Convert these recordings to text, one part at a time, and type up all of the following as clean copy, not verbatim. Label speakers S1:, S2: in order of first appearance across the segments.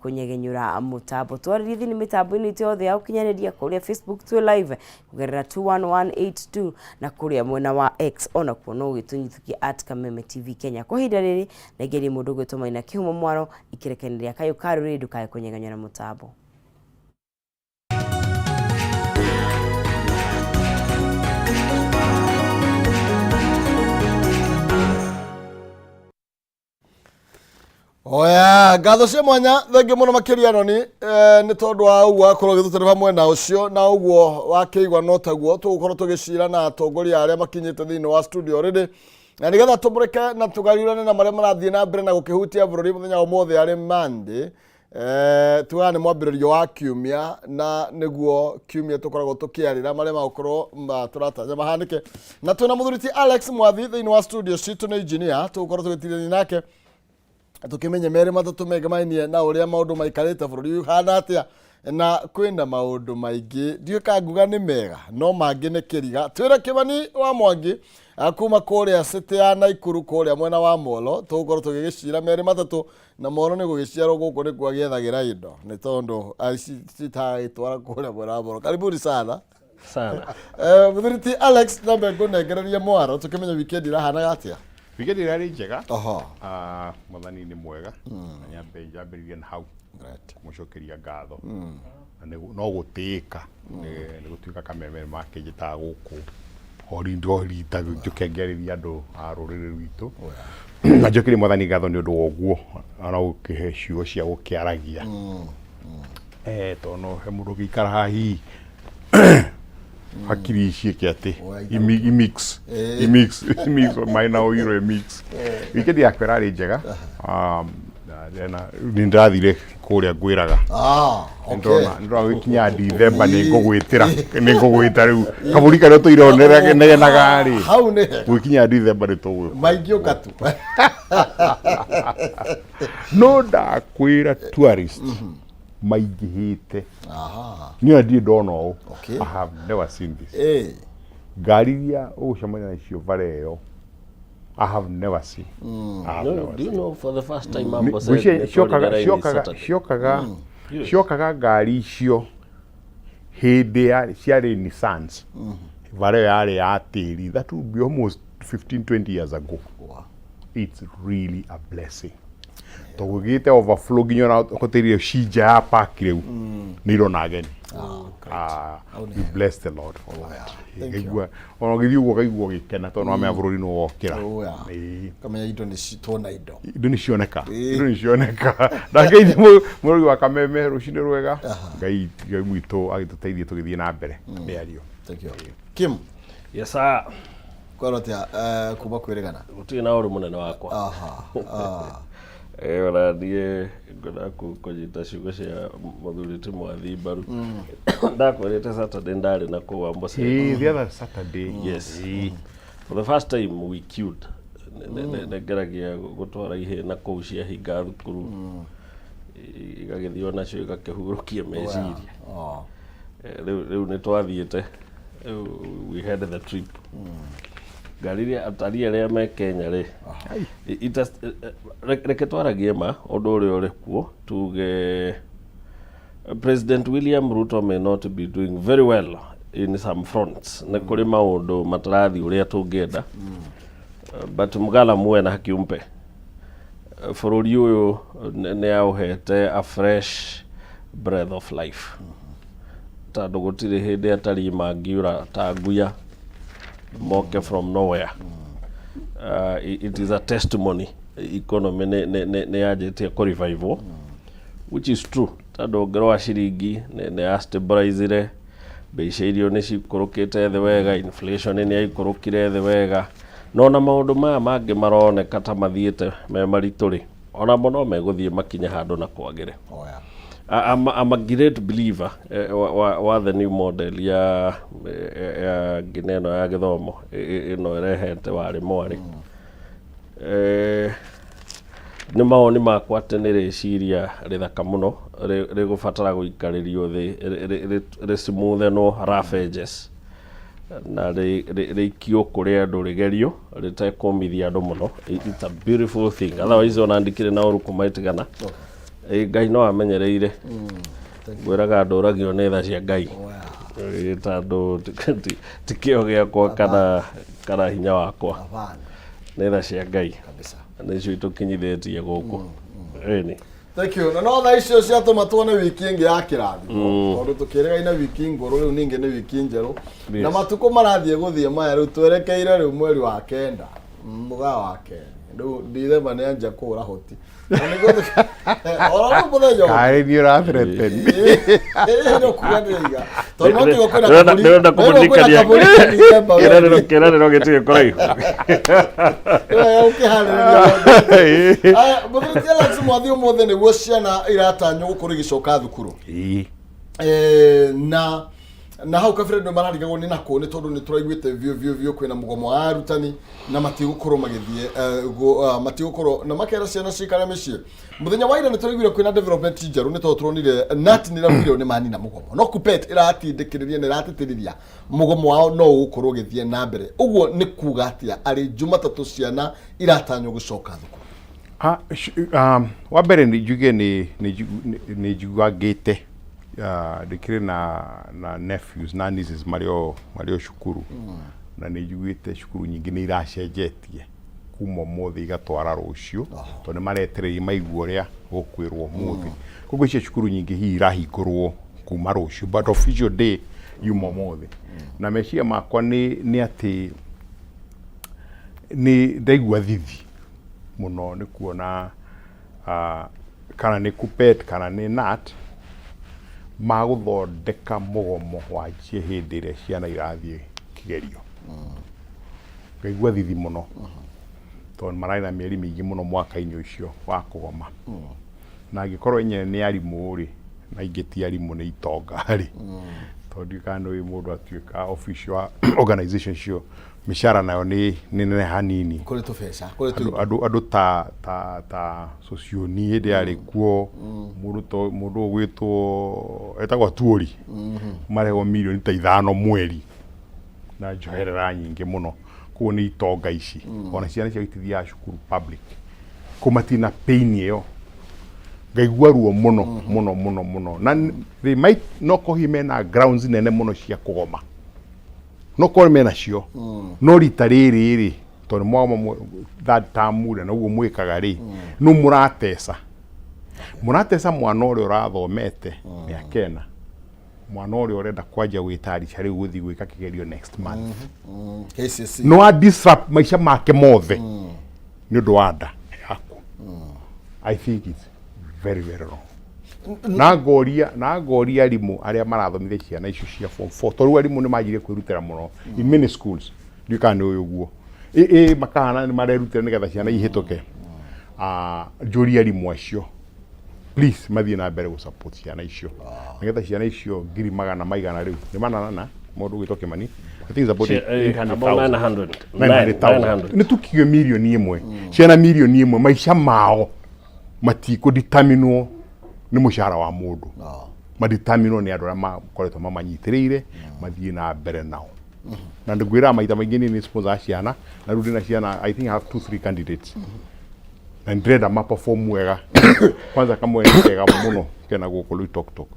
S1: kũnyegenyũra mũtambo. Twarĩrie thĩinĩ mĩtambo-inĩ itũ yothe ya ũkinyanĩria kũrĩa Facebook twĩ live kũgerera 21182 na kũrĩa mwena wa X onakuo no ũgĩtũnyitũkie at Kameme TV Kenya. Kwa ihinda rĩrĩ nengerie mũndũ ũgwĩtwo Maina Kĩhumo Mwaro ikĩrekanĩria kayũ ka rũrĩrĩ ndũkae kũnyegenyũra mũtambo.
S2: Oya, ngatho cia mwanya thengiũ mũno makĩria noni eh, nĩ tondũ wa ũguo wakorwo ũgĩtũtereba mwena ũcio na ũguo wakĩigua no taguo tũgũkorwo tũgĩcira na atongoria arĩa makinyĩte thĩinĩ wa studio already na nĩgetha tũmũrĩke na tũgariũrane na marĩa marathiĩ na mbere na gũkĩhutia bũrũri mũthenya wa ũmũthĩ arĩ Monday Eh, tugaga nĩ mwambĩrĩrio wa kiumia na nĩguo kiumia tũkoragwo tũkĩarĩra marĩa magũkorwo tũratanya mahanĩke na twĩna mũthuri ti Alex Mwathi thĩinĩ wa studio citũ nĩ engineer tũgũkorwo tũgĩtirania nake tũkĩmenye merĩ matatũ megemainie na ũrĩa maũndũ maikarĩte bũrũri ũhana atĩa na kwĩna maũndũ maingĩ ndiũĩ ka nguga nĩ mega no mangĩ nĩ kĩriga twĩna kĩmani wa mwangi ah, kuma kũrĩa city ya Naikuru kũrĩa mwena wa Molo tũgũkorwo tũgĩgĩcira merĩ matatũ na moro nĩ gũgĩciarwo gũkũ nĩkuo agĩethagĩra indo nĩ tondũ citagagĩtwara kũrĩa mwena wa moro karibuni sana
S3: sana
S2: Eh, mũthuri ti alex nambe ngũnengererie mwaro tũkĩmenya wikendi ĩrahanaga atĩa
S4: Wikendi ĩrarĩ njega.
S2: Oho.
S4: Ah, mwathani nĩ mwega. Na nyambe njambĩrĩrie na hau
S2: Great.
S4: kũmũcokeria ngatho. Na no gũtĩĩka nĩ gũtuĩka kameme makĩnjĩtaga gũkũ o rita o rita njũke ngĩarĩria andũ a rũrĩrĩ rwitũ na njokerie mwathani ngatho nĩ ũndũ wa ũguo ona gũkĩhe ciugo cia gũkĩaragia Eh, tondũ no he mũndũ ũngĩikara haha hihi hakiri ciĩke atĩ imix imix imix maĩ na ũiro imix wikendi yakwa ĩrarĩ njega Um, na nĩ ndĩrathire kũrĩa ngwĩraga
S2: Ah, okay.
S4: ndona ndona gĩkinya Dithemba nĩ ngũgwĩtĩra nĩ ngũgwĩta rĩu kabũri karĩa ũtũire negenaga rĩ
S2: Hau nĩ hega.
S4: gũkinya Dithemba nĩ tũgwĩka
S2: Maingĩũka tu.
S4: no ndakwĩra tourist maingĩhĩte
S2: Aha.
S4: niĩ ona ndirĩ ndona ũũ
S2: Okay.
S4: I have never seen this
S2: Eh.
S4: ngari iria ũgũcemania nacio bara ĩyo I have never seen. I have
S3: No,
S4: never
S3: do you
S4: seen.
S3: know for the first time
S4: Nĩ-
S3: Amboseli
S4: ngwĩciria
S3: nĩ
S4: ciokaga
S3: twarire raini
S4: ciokaga
S3: Saturday.
S4: ciokaga ciokaga ngari icio hĩndĩ ya ciarĩ Nissans bara ĩyo yarĩ ya tĩri that would be almost 15 20 years ago
S2: Wow.
S4: it's really a blessing tondũ gĩte overflow nginya ona hoteli ĩyo cinja ya park rĩu nĩ irona ageni Ah, we bless the lord for that
S2: Thank you.
S4: Ngaigua- ona ũgĩthiĩ ũguo ũkaigua ũgĩkena tondũ nĩwamenya bũrũri nĩ wokĩra
S2: Oh, yeah.
S4: Ĩĩ.
S2: Kamenya indo nĩ tuona indo.
S4: indo nĩ cioneka indo nĩ cioneka na ngeithie mũrori wa kameme rũcinĩ rwega ngai ngai witũ agĩtũteithie tũgĩthiĩ na mbere mĩario
S2: Thank you. Kim,
S3: Yes sir.
S2: kwero atia eh, kuma kwĩrĩgana?
S3: Gũtirĩ na ũru mũnene wakwa.
S2: Aha. Ah.
S3: Eh, ona niĩ ngwenda kũnyita ciugo cia mũthuri ti Mwathi mbaru. Ndakwĩrĩte Saturday ndarĩ na kũu Amboseli.
S4: Ĩĩ, the other Saturday
S3: Yes. For the first time we queued. Nĩ ngeragia gũtwara ihĩĩ na kũu ciahinga thukuru. Igagĩthiĩ onacio igakĩhurũkia meciria.
S2: Oh.
S3: Eh, rĩu rĩu nĩ twathiĩte Rĩu we had the trip ngari iria atari arĩa me Kenya rĩ reke twaragie ma ũndũ ũrĩa ũrĩ kuo tuge President William Ruto may not be doing very well in some fronts nĩ kũrĩ maũndũ matarathiĩ ũrĩa tũngĩenda but mgala muwe na haki umpe bũrũri ũyũ nĩ aũhete a fresh breath of life tondũ gũtirĩ hĩndĩ atarii mangiura ta nguya moke from nowhere it is a testimony economy nĩ nĩ nĩ nĩ yanjĩtie kũ revive which is true tondũ ũngĩrora ciringi nĩ nĩ ya stabilizire mbei cia irio nĩ cikũrũkĩte thĩ wega inflation nĩ yaikũrũkire thĩ wega no na maũndũ maya mangĩ maroneka ta mathiĩte me maritũ rĩ onamo no megũthiĩ makinye handũ na kwagĩre
S2: Oh, yeah.
S3: I'm a great believer eh, wa the new model ya eh, ya nginya ĩno ya gĩthomo ĩno ĩrehete warĩ mwarĩ Eh, nĩ mawoni makwa atĩ nĩ rĩciria rĩthaka mũno rĩgũbatara gũikarĩrio thĩ rĩcimuthenwo rough edges na rĩikio kũrĩ andũ rĩgerio rĩtekũmithia andũ mũno. It's a beautiful thing otherwise ona ndikĩrĩ na ũru kũmatigana. Ĩ, Ngai no amenyereire. Ngwĩraga ndũragio nĩ tha cia Ngai. Ĩ, tondũ ti kĩo gĩakwa kana hinya wakwa.
S2: Hapana.
S3: Nĩ tha cia Ngai.
S2: Kabisa.
S3: Nĩcio itũkinyithĩtie gũkũ. Ĩni.
S2: Thank you. Na no thaa icio ciatũma tuone wiki ĩngĩ ya kĩrathimo. Tondũ tũkĩrĩgaine wiki ngũrũ rĩu ningĩ nĩ wiki njerũ. Na matukũ marathiĩ gũthiĩ maya rĩu twerekeire rĩu mweri wa kenda. Mũgaa wa kerĩ. Rĩu ndithemba nĩ anjia kũhũra hoti. Na nĩguo oro rĩu mũthenya ũyũ.
S4: Kaĩ niĩ ũrathreaten.
S2: Ĩĩ no kuga ndĩraiga. Tondũ no tiga kwĩna
S3: Ndĩrenda
S2: kabũri.
S3: ndĩrenda
S2: No kwĩna
S3: kũmũririkania
S2: kabũri ka December we.
S3: kĩranĩro gĩtirĩ kũraihu.
S2: Nĩwega gũkĩharĩrĩria maũndũ. Aya, Mũthuri ti Alex Mwathi ũmũthĩ nĩguo ciana iratanywo gũkorwo igĩcoka thukuru.
S4: Ĩĩ.
S2: Na hau kabere andũ mararigagwo nĩ nakũ nĩ tondũ nĩ tũraiguĩte biũ biũ biũ kwĩna mũgomo wa arutani na matigũkorwo magĩthiĩ matigũkorwo na makera ciana cikare mĩciĩ. Mũthenya wa ira nĩ tũraiguire kwĩna development njerũ nĩ tondũ tũronire KNUT nĩ ĩraugire nĩ manina mũgomo no KUPPET ĩratindĩkĩrĩria na ĩratĩtĩrithia mũgomo wao no ũgũkorwo ũgĩthiĩ na mbere. Ũguo nĩ kuga atĩa arĩ Jumatatũ ciana iratanywo gũcoka thukuru?
S4: Wa mbere nĩ njuge nĩ njiguangĩte ndĩkĩrĩ na nephews na nieces marĩ o cukuru na nĩ njiguĩte cukuru nyingĩ nĩ iracenjetie kuma ũmũthĩ igatwara rũciũ tondũ nĩ maretereire maigua ũrĩa gũkwĩrwo ũmũthĩ. Koguo icio cukuru nyingĩ hihi irahingũrwo kuma rũciũ but official day yuma ũmũthĩ. Na meciria makwa nĩ atĩ nĩ ndaigua thithi mũno nĩ kuona kana nĩ KUPPET kana nĩ KNUT magũthondeka mũgomo wanjie hĩndĩ ĩrĩa ciana irathiĩ kĩgerio. Ngaigua thithi mũno tondũ mararĩ na mĩeri mĩingĩ mũno mwaka-inĩ ũcio wa kũgoma. Na angĩkorwo enyewe nĩ arimũ rĩ, na aingĩ ti arimũ nĩ itonga rĩ, tondũ ndiũĩ kana nĩ ũĩ mũndũ atuĩka official wa organization icio mĩcara nayo nĩ nene hanini.
S2: Kũrĩ tũbeca, kũrĩ
S4: tũindo. Andũ ta Sosioni hĩndĩ yarĩ kuo, mũndũ ta mũndũ ũgwĩtwo etagwo Atuori, marehwo mirioni ta 5 mweri na njoherera nyingĩ mũno. Koguo nĩ itonga ici. Ona ciana ciao itithiaga cukuru public. Koguo matirĩ na pain ĩyo. Ngaigua ruo mũno mũno mũno mũno. Na they might no korwo hihi mena grounds nene mũno cia kũgoma. No korwo mena cio. No rita rĩrĩ rĩ, tondũ mwagoma third term rĩ, na ũguo mwĩkaga rĩ, no mũrateca. Mũrateca mwana ũrĩa ũrathomete mĩaka ĩna. Mwana ũrĩa ũrenda kwanjia gwĩtayarisha rĩu gũthiĩ gwĩka kĩgerio next month.
S2: KCSE.
S4: No a disrupt maica make mothe nĩ ũndũ wa nda yaku. I think it's very very wrong. Na ngoria arimũ arĩa marathomithia ciana icio cia form 4 tondũ rĩu arimũ nĩ manjirie kwĩrutĩra mũno in many schools ndiũĩ kana nĩ ũĩ ũguo ĩ makahana nĩ marerutĩra nĩgetha ciana ihĩtũke. Njũrie arimũ acio please mathiĩ na mbere gũ support ciana icio nĩgetha ciana icio ngiri magana maigana rĩu nĩ mananana mũndũ ũgwĩtwo Kĩmani, I think it's about
S3: 800,000.
S4: 900,000. 900,000. Nĩ tukiuge mirioni 1, ciana mirioni 1 maica mao matikũditaminwo nĩ mũcara wa mũndũ, maditaminwo nĩ andũ arĩa makoretwo mamanyitĩrĩire mathiĩ na mbere nao. Na ngwĩraga maita maingĩ niĩ nĩ sponsor ciana na rĩu ndĩna ciana, I think I have two three candidates na ndĩrenda ma perform wega. Kwanza kamwe nĩ kega mũno kena gũkũ Loitoktok.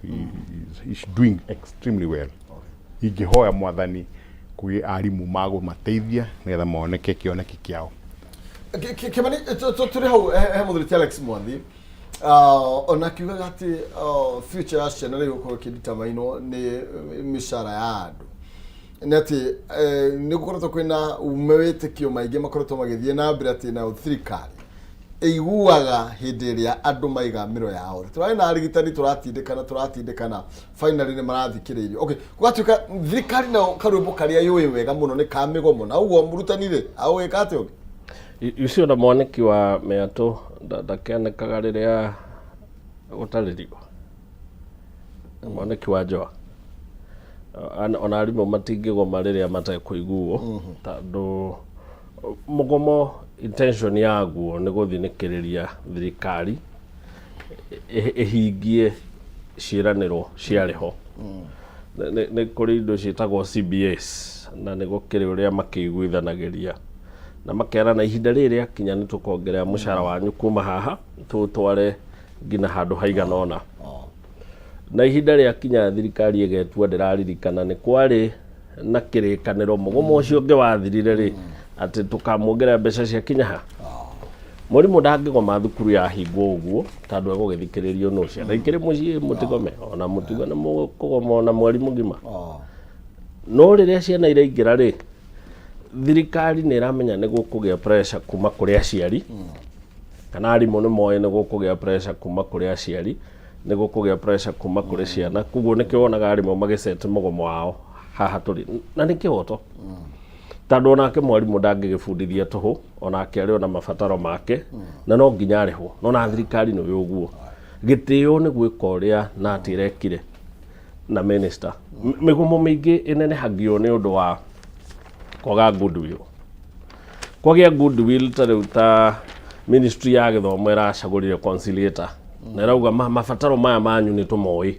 S4: He is doing extremely well. Ingĩhoya Mwathani kwĩ arimũ magũmateithia nĩgetha moneke kĩoneki kĩao.
S2: Kĩmani, tũrĩ hau he mũthuri ti Alex Mwathi, ona akiugaga atĩ future ya ciana rĩu gũkorwo ĩkĩditamainwo nĩ mĩcara ya andũ nĩ atĩ nĩ gũkoretwo kwĩna mawĩtĩkio maingĩ makoretwo magĩthiĩ na mbere atĩ nayo thirikari ĩiguaga hĩndĩ ĩrĩa andũ maiga mĩro yao. Tũrarĩ na arigitani tũratindĩkana finally nĩ marathikĩrĩirio. Okay, gũgatuĩka thirikari nayo karwĩmbo karĩa yũĩ wega mũno nĩ ka mĩgomo na ũguo mũrutani rĩ agũgĩka atĩa ũngĩ?
S3: You see, ona mwanĩki wa mĩatũ ndakĩanĩkaga rĩrĩa gũtarĩ riũa, mwanĩki wa njũa. Ona arimũ matingĩgoma rĩrĩa matekũiguo tondũ mũgomo intention yaguo nĩ gũthinĩkĩrĩria thirikari ĩhingie ciĩranĩro ciarĩ ho. Nĩ kũrĩ indo ciĩtagwo CBS na nĩ gũkĩrĩ ũrĩa makĩiguithanagĩria na makerana ihinda rĩrĩ rĩakinya nĩ tũkongerera mũcara wanyu kuma haha tũũtware nginya handũ haigana ũna. Na ihinda rĩakinya thirikari ĩgetua ndĩraririkana nĩ kwarĩ na kĩrĩkanĩro mũgomo ũcio ũngĩ wathirire rĩ, atĩ tũkamuongerera mbeca cia kinya ha. Mwarimũ ndangĩgoma thukuru yahingwo ũguo tondũ egũgĩthikĩrĩrio nũ? Ciana ikĩrĩ mũciĩ mũtigome ona mũtiga nĩ mũkũgoma ona mweri mũgima. No rĩrĩa ciana iraingĩra rĩ, thirikari nĩ ĩramenya nĩ gũkũgĩa pressure kuma kũrĩ aciari, kana arimũ nĩ moĩ nĩ gũkũgĩa pressure kuma kũrĩ aciari, nĩ gũkũgĩa pressure kuma kũrĩ ciana. Koguo nĩkĩo wonaga arimũ magĩceti mũgomo wao haha tũrĩ, na nĩ kĩhoto. Tondũ onake mwarimũ ndangĩgĩbundithia tũhũ, onake arĩ ona mabataro make, na no nginya arĩhwo. No na thirikari nĩ ũguo. Gĩtĩo nĩ gwĩka ũrĩa Nati ĩrekire na minister. Mĩgomo mĩingĩ ĩnenehagio nĩ ũndũ wa kwaga goodwill. Kwagĩa goodwill ta rĩu ta ministry ya gĩthomo ĩracagũrire conciliator na ĩrauga mabataro maya manyu nĩ tũmoĩ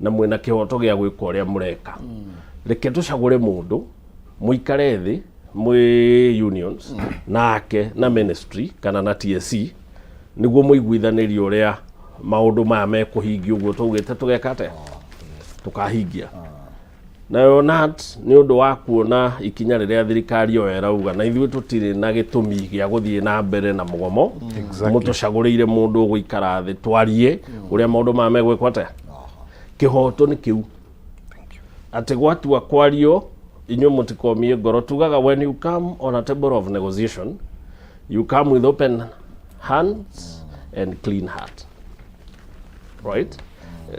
S3: na mwĩna kĩhoto gĩa gwĩka ũrĩa mũreka. Reke tũcagũre mũndũ mũikare thĩ mwĩ unions nake na ministry kana na TSC nĩguo mũiguithanĩrie ũrĩa maũndũ maya mekũhingio ũguo twaugĩte tũgeka atĩa, tũkahingia. Nayo KNUT nĩ ũndũ wa kuona ikinya rĩrĩa thirikari ĩyo ĩrauga na ithuĩ tũtirĩ na gĩtũmi gĩa gũthiĩ na mbere na mũgomo. Mũtũcagũrĩire mũndũ ũgũikara thĩ twarie ũrĩa maũndũ maya megwĩkwo atĩa. Kĩhoto nĩ kĩu atĩ gwatua kwario inyuĩ mũtikomie ngoro. Tugaga when you come on a table of negotiation, you come with open hands and clean heart, right?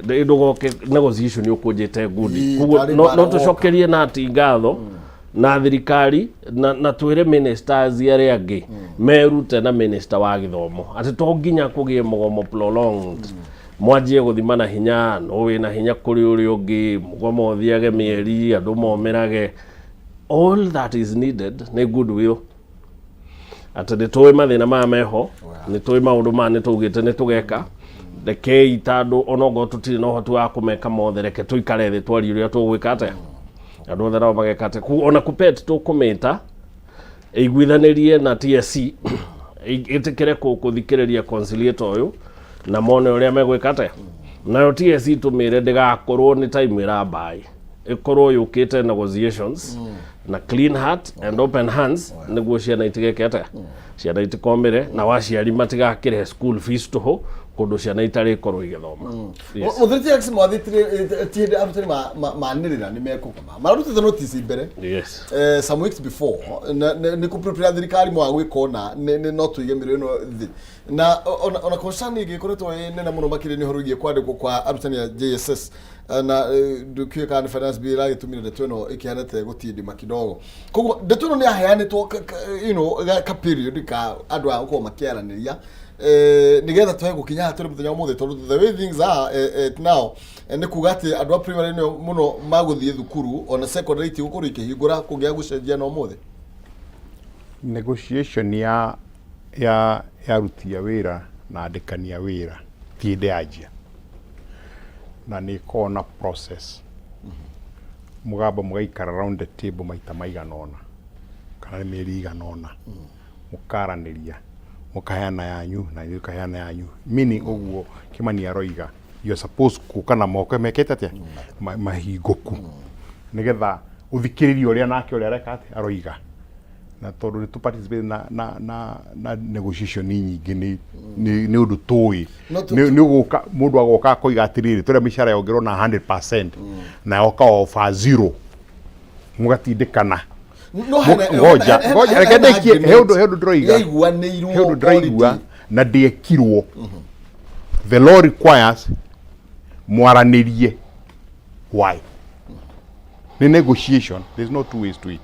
S3: Ndũgoke negotiation ũkũnjĩte ngundi. Koguo
S2: tarĩ
S3: no
S2: mbara
S3: no
S2: woka.
S3: Tũcokerie nati ngatho na thirikari na twĩre ministers arĩa angĩ merute na minister wa gĩthomo atĩ to nginya kũgĩe mũgomo prolonged, mwanjie gũthima na hinya no wĩna hinya kũrĩ ũrĩa ũngĩ, mũgomo ũthiage mĩeri, andũ momĩrage. All that is needed nĩ goodwill, atĩ nĩ tũĩ mathĩna maya meho, nĩ tũĩ maũndũ maya, nĩ tũugĩte nĩ tũgeka. Rekei tondũ onokorwo tũtirĩ na ũhoti wa kũmeka mothe, reke tũikare thĩ twarie ũrĩa tũgwĩka atĩa, andũ othe nao mageka atĩa. Koguo ona KUPPET tũkũmĩta ĩiguithanĩrie na TSC, ĩtĩkĩre kũthikĩrĩria conciliator ũyũ na mone ũrĩa megwĩka atĩa. Nayo TSC tũmĩre ndĩgakorwo nĩ time ĩrambaĩ, ĩkorwo yũkĩte negotiations na clean heart and open hands, nĩguo ciana itigeke atĩa, ciana itikomĩre na waciari matigakĩrĩhe school fees tũhũ kũndũ ciana itarĩkorwo igĩthoma. Yes.
S2: Mũthuri TX Mwathi, ti hĩndĩ arutani manĩrĩra nĩ mekũgoma, mararutĩte notice mbere some weeks before nĩ kũ prepare thirikari mwaga gwĩka ũna no tũige mĩrĩo ĩno thĩ. Na ona concern ĩngĩ ĩkoretwo ĩ nene mũno makĩria nĩ ũhoro wĩgiĩ kwandĩkwo kwa arutani a JSS. Na ndũkiũĩ kana nĩ finance bill ĩragĩtũmire ndeto ĩno ĩkĩhanĩte gũtindima kidogo. Koguo ndeto ĩno nĩ yaheanĩtwo ka period ka andũ a gũkorwo makĩaranĩria, nĩgetha tũhe gũkinya haha tũrĩ mũthenya wa ũmũthĩ, tondũ the way things are now, nĩ kuga atĩ andũ a primary nĩo mũno magũthiĩ thukuru, ona secondary itigũkorwo ikĩhingũra kũngĩaga gũcenjia na ũmũthĩ.
S4: Negotiation ya aruti a wĩra na andĩkani a wĩra ti hĩndĩ yanjia, na nĩ ĩkoragwo na process. Mũgamba mũgaikara round the table maita maigana ũna kana nĩ mĩeri igana ũna, mũkaranĩria, mũkaheana yanyu na inyuĩ mũkaheana yanyu, meaning ũguo Kĩmani aroiga, you are supposed gũka na moko mekĩte atĩa, mahingũku, nĩgetha ũthikĩrĩrie ũrĩa nake ũrĩa areka atĩa aroiga. Na tondũ nĩ tũ participate na negotiation nyingĩ, nĩ ũndũ tũĩ.
S2: No
S4: nĩ ũgũka mũndũ agoka akoiga atĩrĩrĩ, tũrĩa mĩcara yongerwo na 100% na yoka offer zero, mũgatindĩkana.
S2: No
S4: Ngoja, ngoja, reke ndĩkie. He ũndũ ndĩroiga.
S2: Yaiguanĩirwo
S4: He ũndũ ndĩraigua
S2: already.
S4: Na ndĩekirwo. The law requires mwaranĩrie why nĩ negotiation. There's no two ways to it.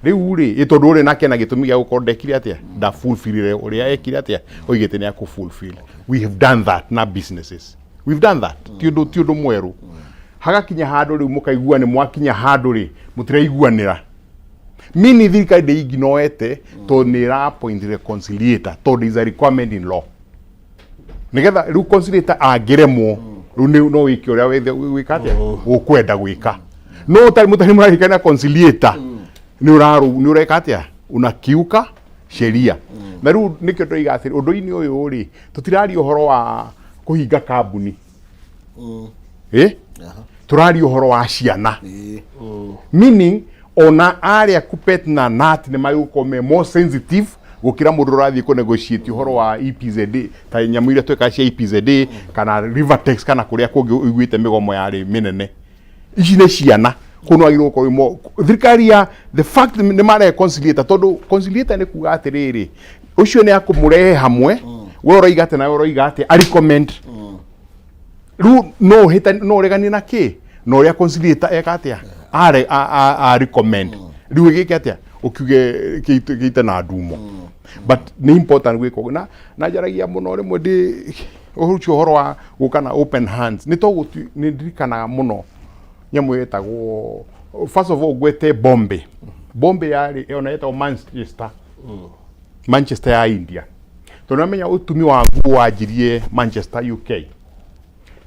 S4: Rĩu rĩ, ĩ tondũ ũrĩ nake na gĩtũmi gĩa gũkorwo ndekire atĩa, nda fulfillire ũrĩa ekire atĩa, oigĩte nĩ akũ fulfill. We have done that na businesses, we've done that. Ti ũndũ mwerũ. Hagakinya handũ rĩu mũkaigua nĩ mwakinya handũ rĩ mũtiraiguanĩra, mini thirikari ndĩiginoete tondũ nĩ ĩra appoint reconciliator, tondũ is a requirement in law, nigetha rĩu conciliator angĩremwo, rĩu no wĩke ũrĩa wĩka atĩa ũkwenda gwĩka. No ũtarĩ mũtarĩ mũrarĩkana na conciliator, nĩ ũreka atĩa, unakiuka sheria. Na rĩu nĩkĩo ndoiga atĩrĩ, ũndũ-inĩ ũyũ rĩ, tũtiraria ũhoro wa Kũhinga kambuni ĩ tũraria ũhoro wa ciana, meaning ona arĩa Kuppet na KNUT nĩ magũkorwo me more sensitive gũkĩra mũndũ ũrathiĩ kũ negotiate ũhoro wa EPZA, ta nyamũ iria twekaga cia EPZA kana Rivertex kana kũrĩa kũngĩ ũiguĩte mĩgomo yarĩ mĩnene. Ici nĩ ciana kũu nĩ wagĩrĩirwo gũkorwo thirikari ya the fact nĩ marehe conciliator, tondũ conciliator nĩ kuga atĩrĩrĩ, ũcio nĩ akũmũrehe hamwe, we ũroiga atĩ nawe ũroiga atĩ a recommend. Rĩu no ũhĩtani, no ũreganie na kĩ na ũrĩa conciliator eka atĩa are a recommend. Rĩu ĩgĩke atĩa ũkiuge kĩite na ndumo, but nĩ important gwĩka ũguo. Na njaragia mũno rĩmwe ndĩ ũcio ũhoro wa gũka na open hands, nĩ to nĩ ndirikanaga mũno nyamũ ĩtagwo, first of all, ngwete Bombay. Bombay yarĩ ona ĩtagwo Manchester, Manchester ya India, tondũ namenya ũtumi wa nguo wanjirie Manchester, UK,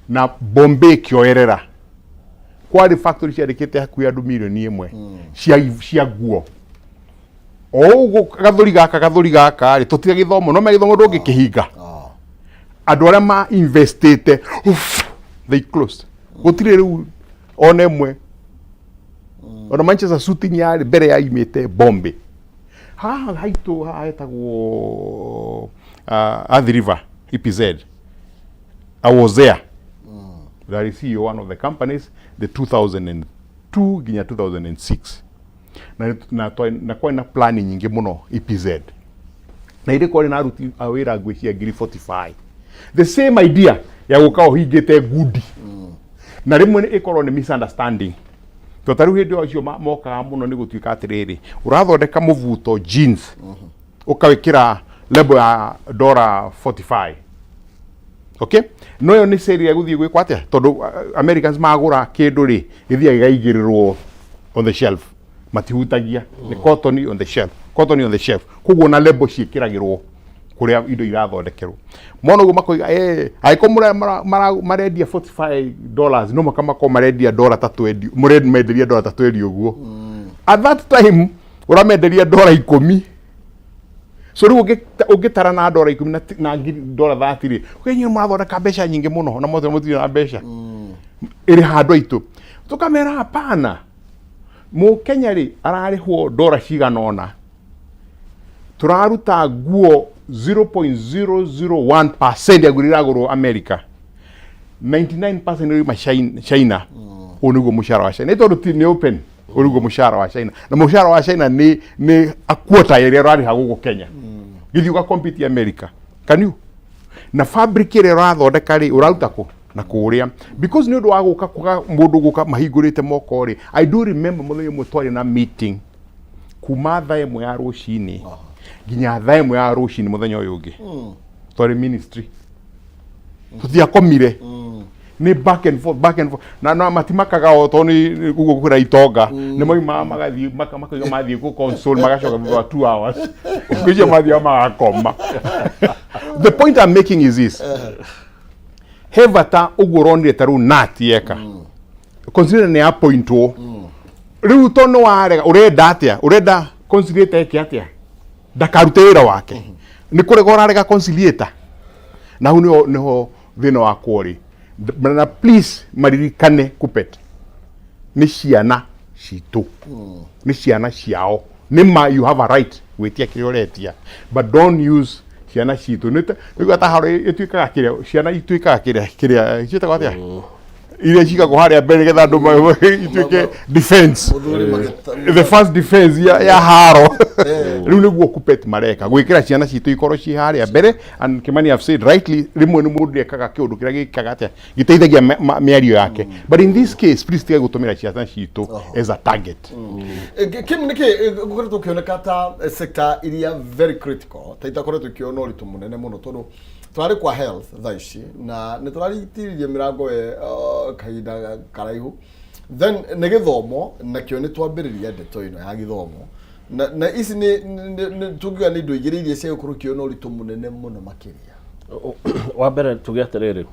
S4: na Bombay kĩoerera kwarĩ factory ciandĩkĩte hakuhĩ andũ mirioni 1 cia nguo. O ũguo gathũri gaka rĩ, tũtiga gĩthomo no me gĩthomo ndũngĩkĩhinga. Andũ arĩa ma investite, uff, they closed, gũtirĩ rĩu ona ĩmwe. Ona Manchester shooting yarĩ mbere ya imĩte Bombay. Haha haitũ haha hetagwo Athi River EPZ. I was there, there is CEO one of the companies, the 2002 nginya 2006, na kwarĩ na plan nyingĩ mũno EPZ, na irĩ kwarĩ na aruti a wĩra ngwĩciria ngiri 45. The same idea ya gũka ũhingĩte ngundi, na rĩmwe nĩ ĩkorwo nĩ misunderstanding, to ta rĩu hĩndĩ ĩyo acio mokaga mũno nĩ gũtuĩka atĩrĩrĩ, ũrathondeka mũbuto jeans ũkawĩkĩra label ya dora 45, okay, no ĩyo nĩ sale ya gũthiĩ gwĩkwo atĩa, tondũ Americans magũra kĩndũ rĩ, gĩthiaga gĩkaigĩrĩrwo on the shelf, matihutagia, nĩ cotton on the shelf, cotton on the shelf. Koguo na label ciĩkĩragĩrwo kũrĩa indo irathondekerwo mona ũguo makoiga, angĩkorwo marendia $45, no mũhaka makorwo marendia dora ta 20, mũramenderia dora ta 20 ũguo. At that time ũramenderia dora 10, so rĩu ũngĩtara na dora 10 na dora 30 rĩ, ũkenya mũrathondeka mbeca nyingĩ mũno na mothe mũtirĩ na mbeca ĩrĩ handũ aitũ. Tũkamera hapana, mũkenya rĩ ararĩhwo dora cigana ũna, tũraruta nguo 0.001% ya nguo iria iragũrwo America, 99% ĩrauma China. Ũyũ nĩguo mũcara wa China, nĩ tondũ ti nĩ open, ũyũ nĩguo mũcara wa China, na mũcara wa China nĩ a quarter ĩrĩa ũrarĩha gũkũ Kenya. Gĩthiĩ ũga compete America, can you? Na fabric ĩrĩa ũrathondeka rĩ, ũraruta kũ na kũrĩa, because nĩ ũndũ wa gũka kuga mũndũ gũka mahingũrĩte moko rĩ. I do remember mũthenya ũmwe twarĩ na meeting kuma thaa 1 ya rũcinĩ nginya thaa 1 ya rũcinĩ mũthenya ũyũ ũngĩ, twarĩ ministry, tũtiakomire, nĩ back and forth, back and forth, na matimakaga o tondũ nĩ ũguo kwĩra itonga nĩ moimaga magathiĩ makauga mathiĩ kũ console, magacoka thutha wa 2 hours ngwĩcia mathiaga magakoma. The point I'm making is this: he bata ũguo ũronire ta rĩu KNUT yeka consider nĩ appointwo rĩu, to nĩ warega, ũrenda atĩa? Ũrenda conciliator eke atĩa? Ndakarute wĩra wake? Nĩ kũrega ũrarega conciliator, na hau nĩho thĩna wakwa ũrĩ. Na please maririkane Kuppet nĩ ciana citũ, nĩ ciana ciao. Nĩ ma you have a right gwĩtia kĩrĩa ũretia, but don't use ciana citũ. Nĩ nĩguo ta haro ĩtuĩkaga kĩrĩa ciana ituĩkaga kĩrĩa ciĩtagwo atĩa, iria cigagwo harĩa mbere nĩgetha andũ ituĩke defense,
S2: Mũthuri
S4: the first defense ya haro. Rĩu nĩguo Kuppet mareka gwĩkĩra ciana citũ ikorwo ci harĩa mbere. And Kimani have said rightly, rĩmwe nĩ mũndũ ekaga kĩũndũ kĩrĩa gĩkaga atĩa gĩteithagia mĩario yake, but in this case, please tiga gũtũmĩra ciana citũ as a target.
S2: Kim, nĩkĩ gũkoretwo ũkĩoneka ta sector iria very critical ta itakoretwo ikĩona ũritũ mũnene mũno, tondũ tũrarĩ kwa health thaa ici na nĩ tũraritiririe mĩrango ĩ kahinda karaihu, then nĩ gĩthomo nakĩo nĩ twambĩrĩria ndeto ĩno ya gĩthomo, na ici nĩ tũngiuga nĩ indo igĩrĩ iria cia gũkorwo ikĩona ũritũ mũnene mũno makĩria?
S3: Wa mbere tuge atĩrĩrĩ,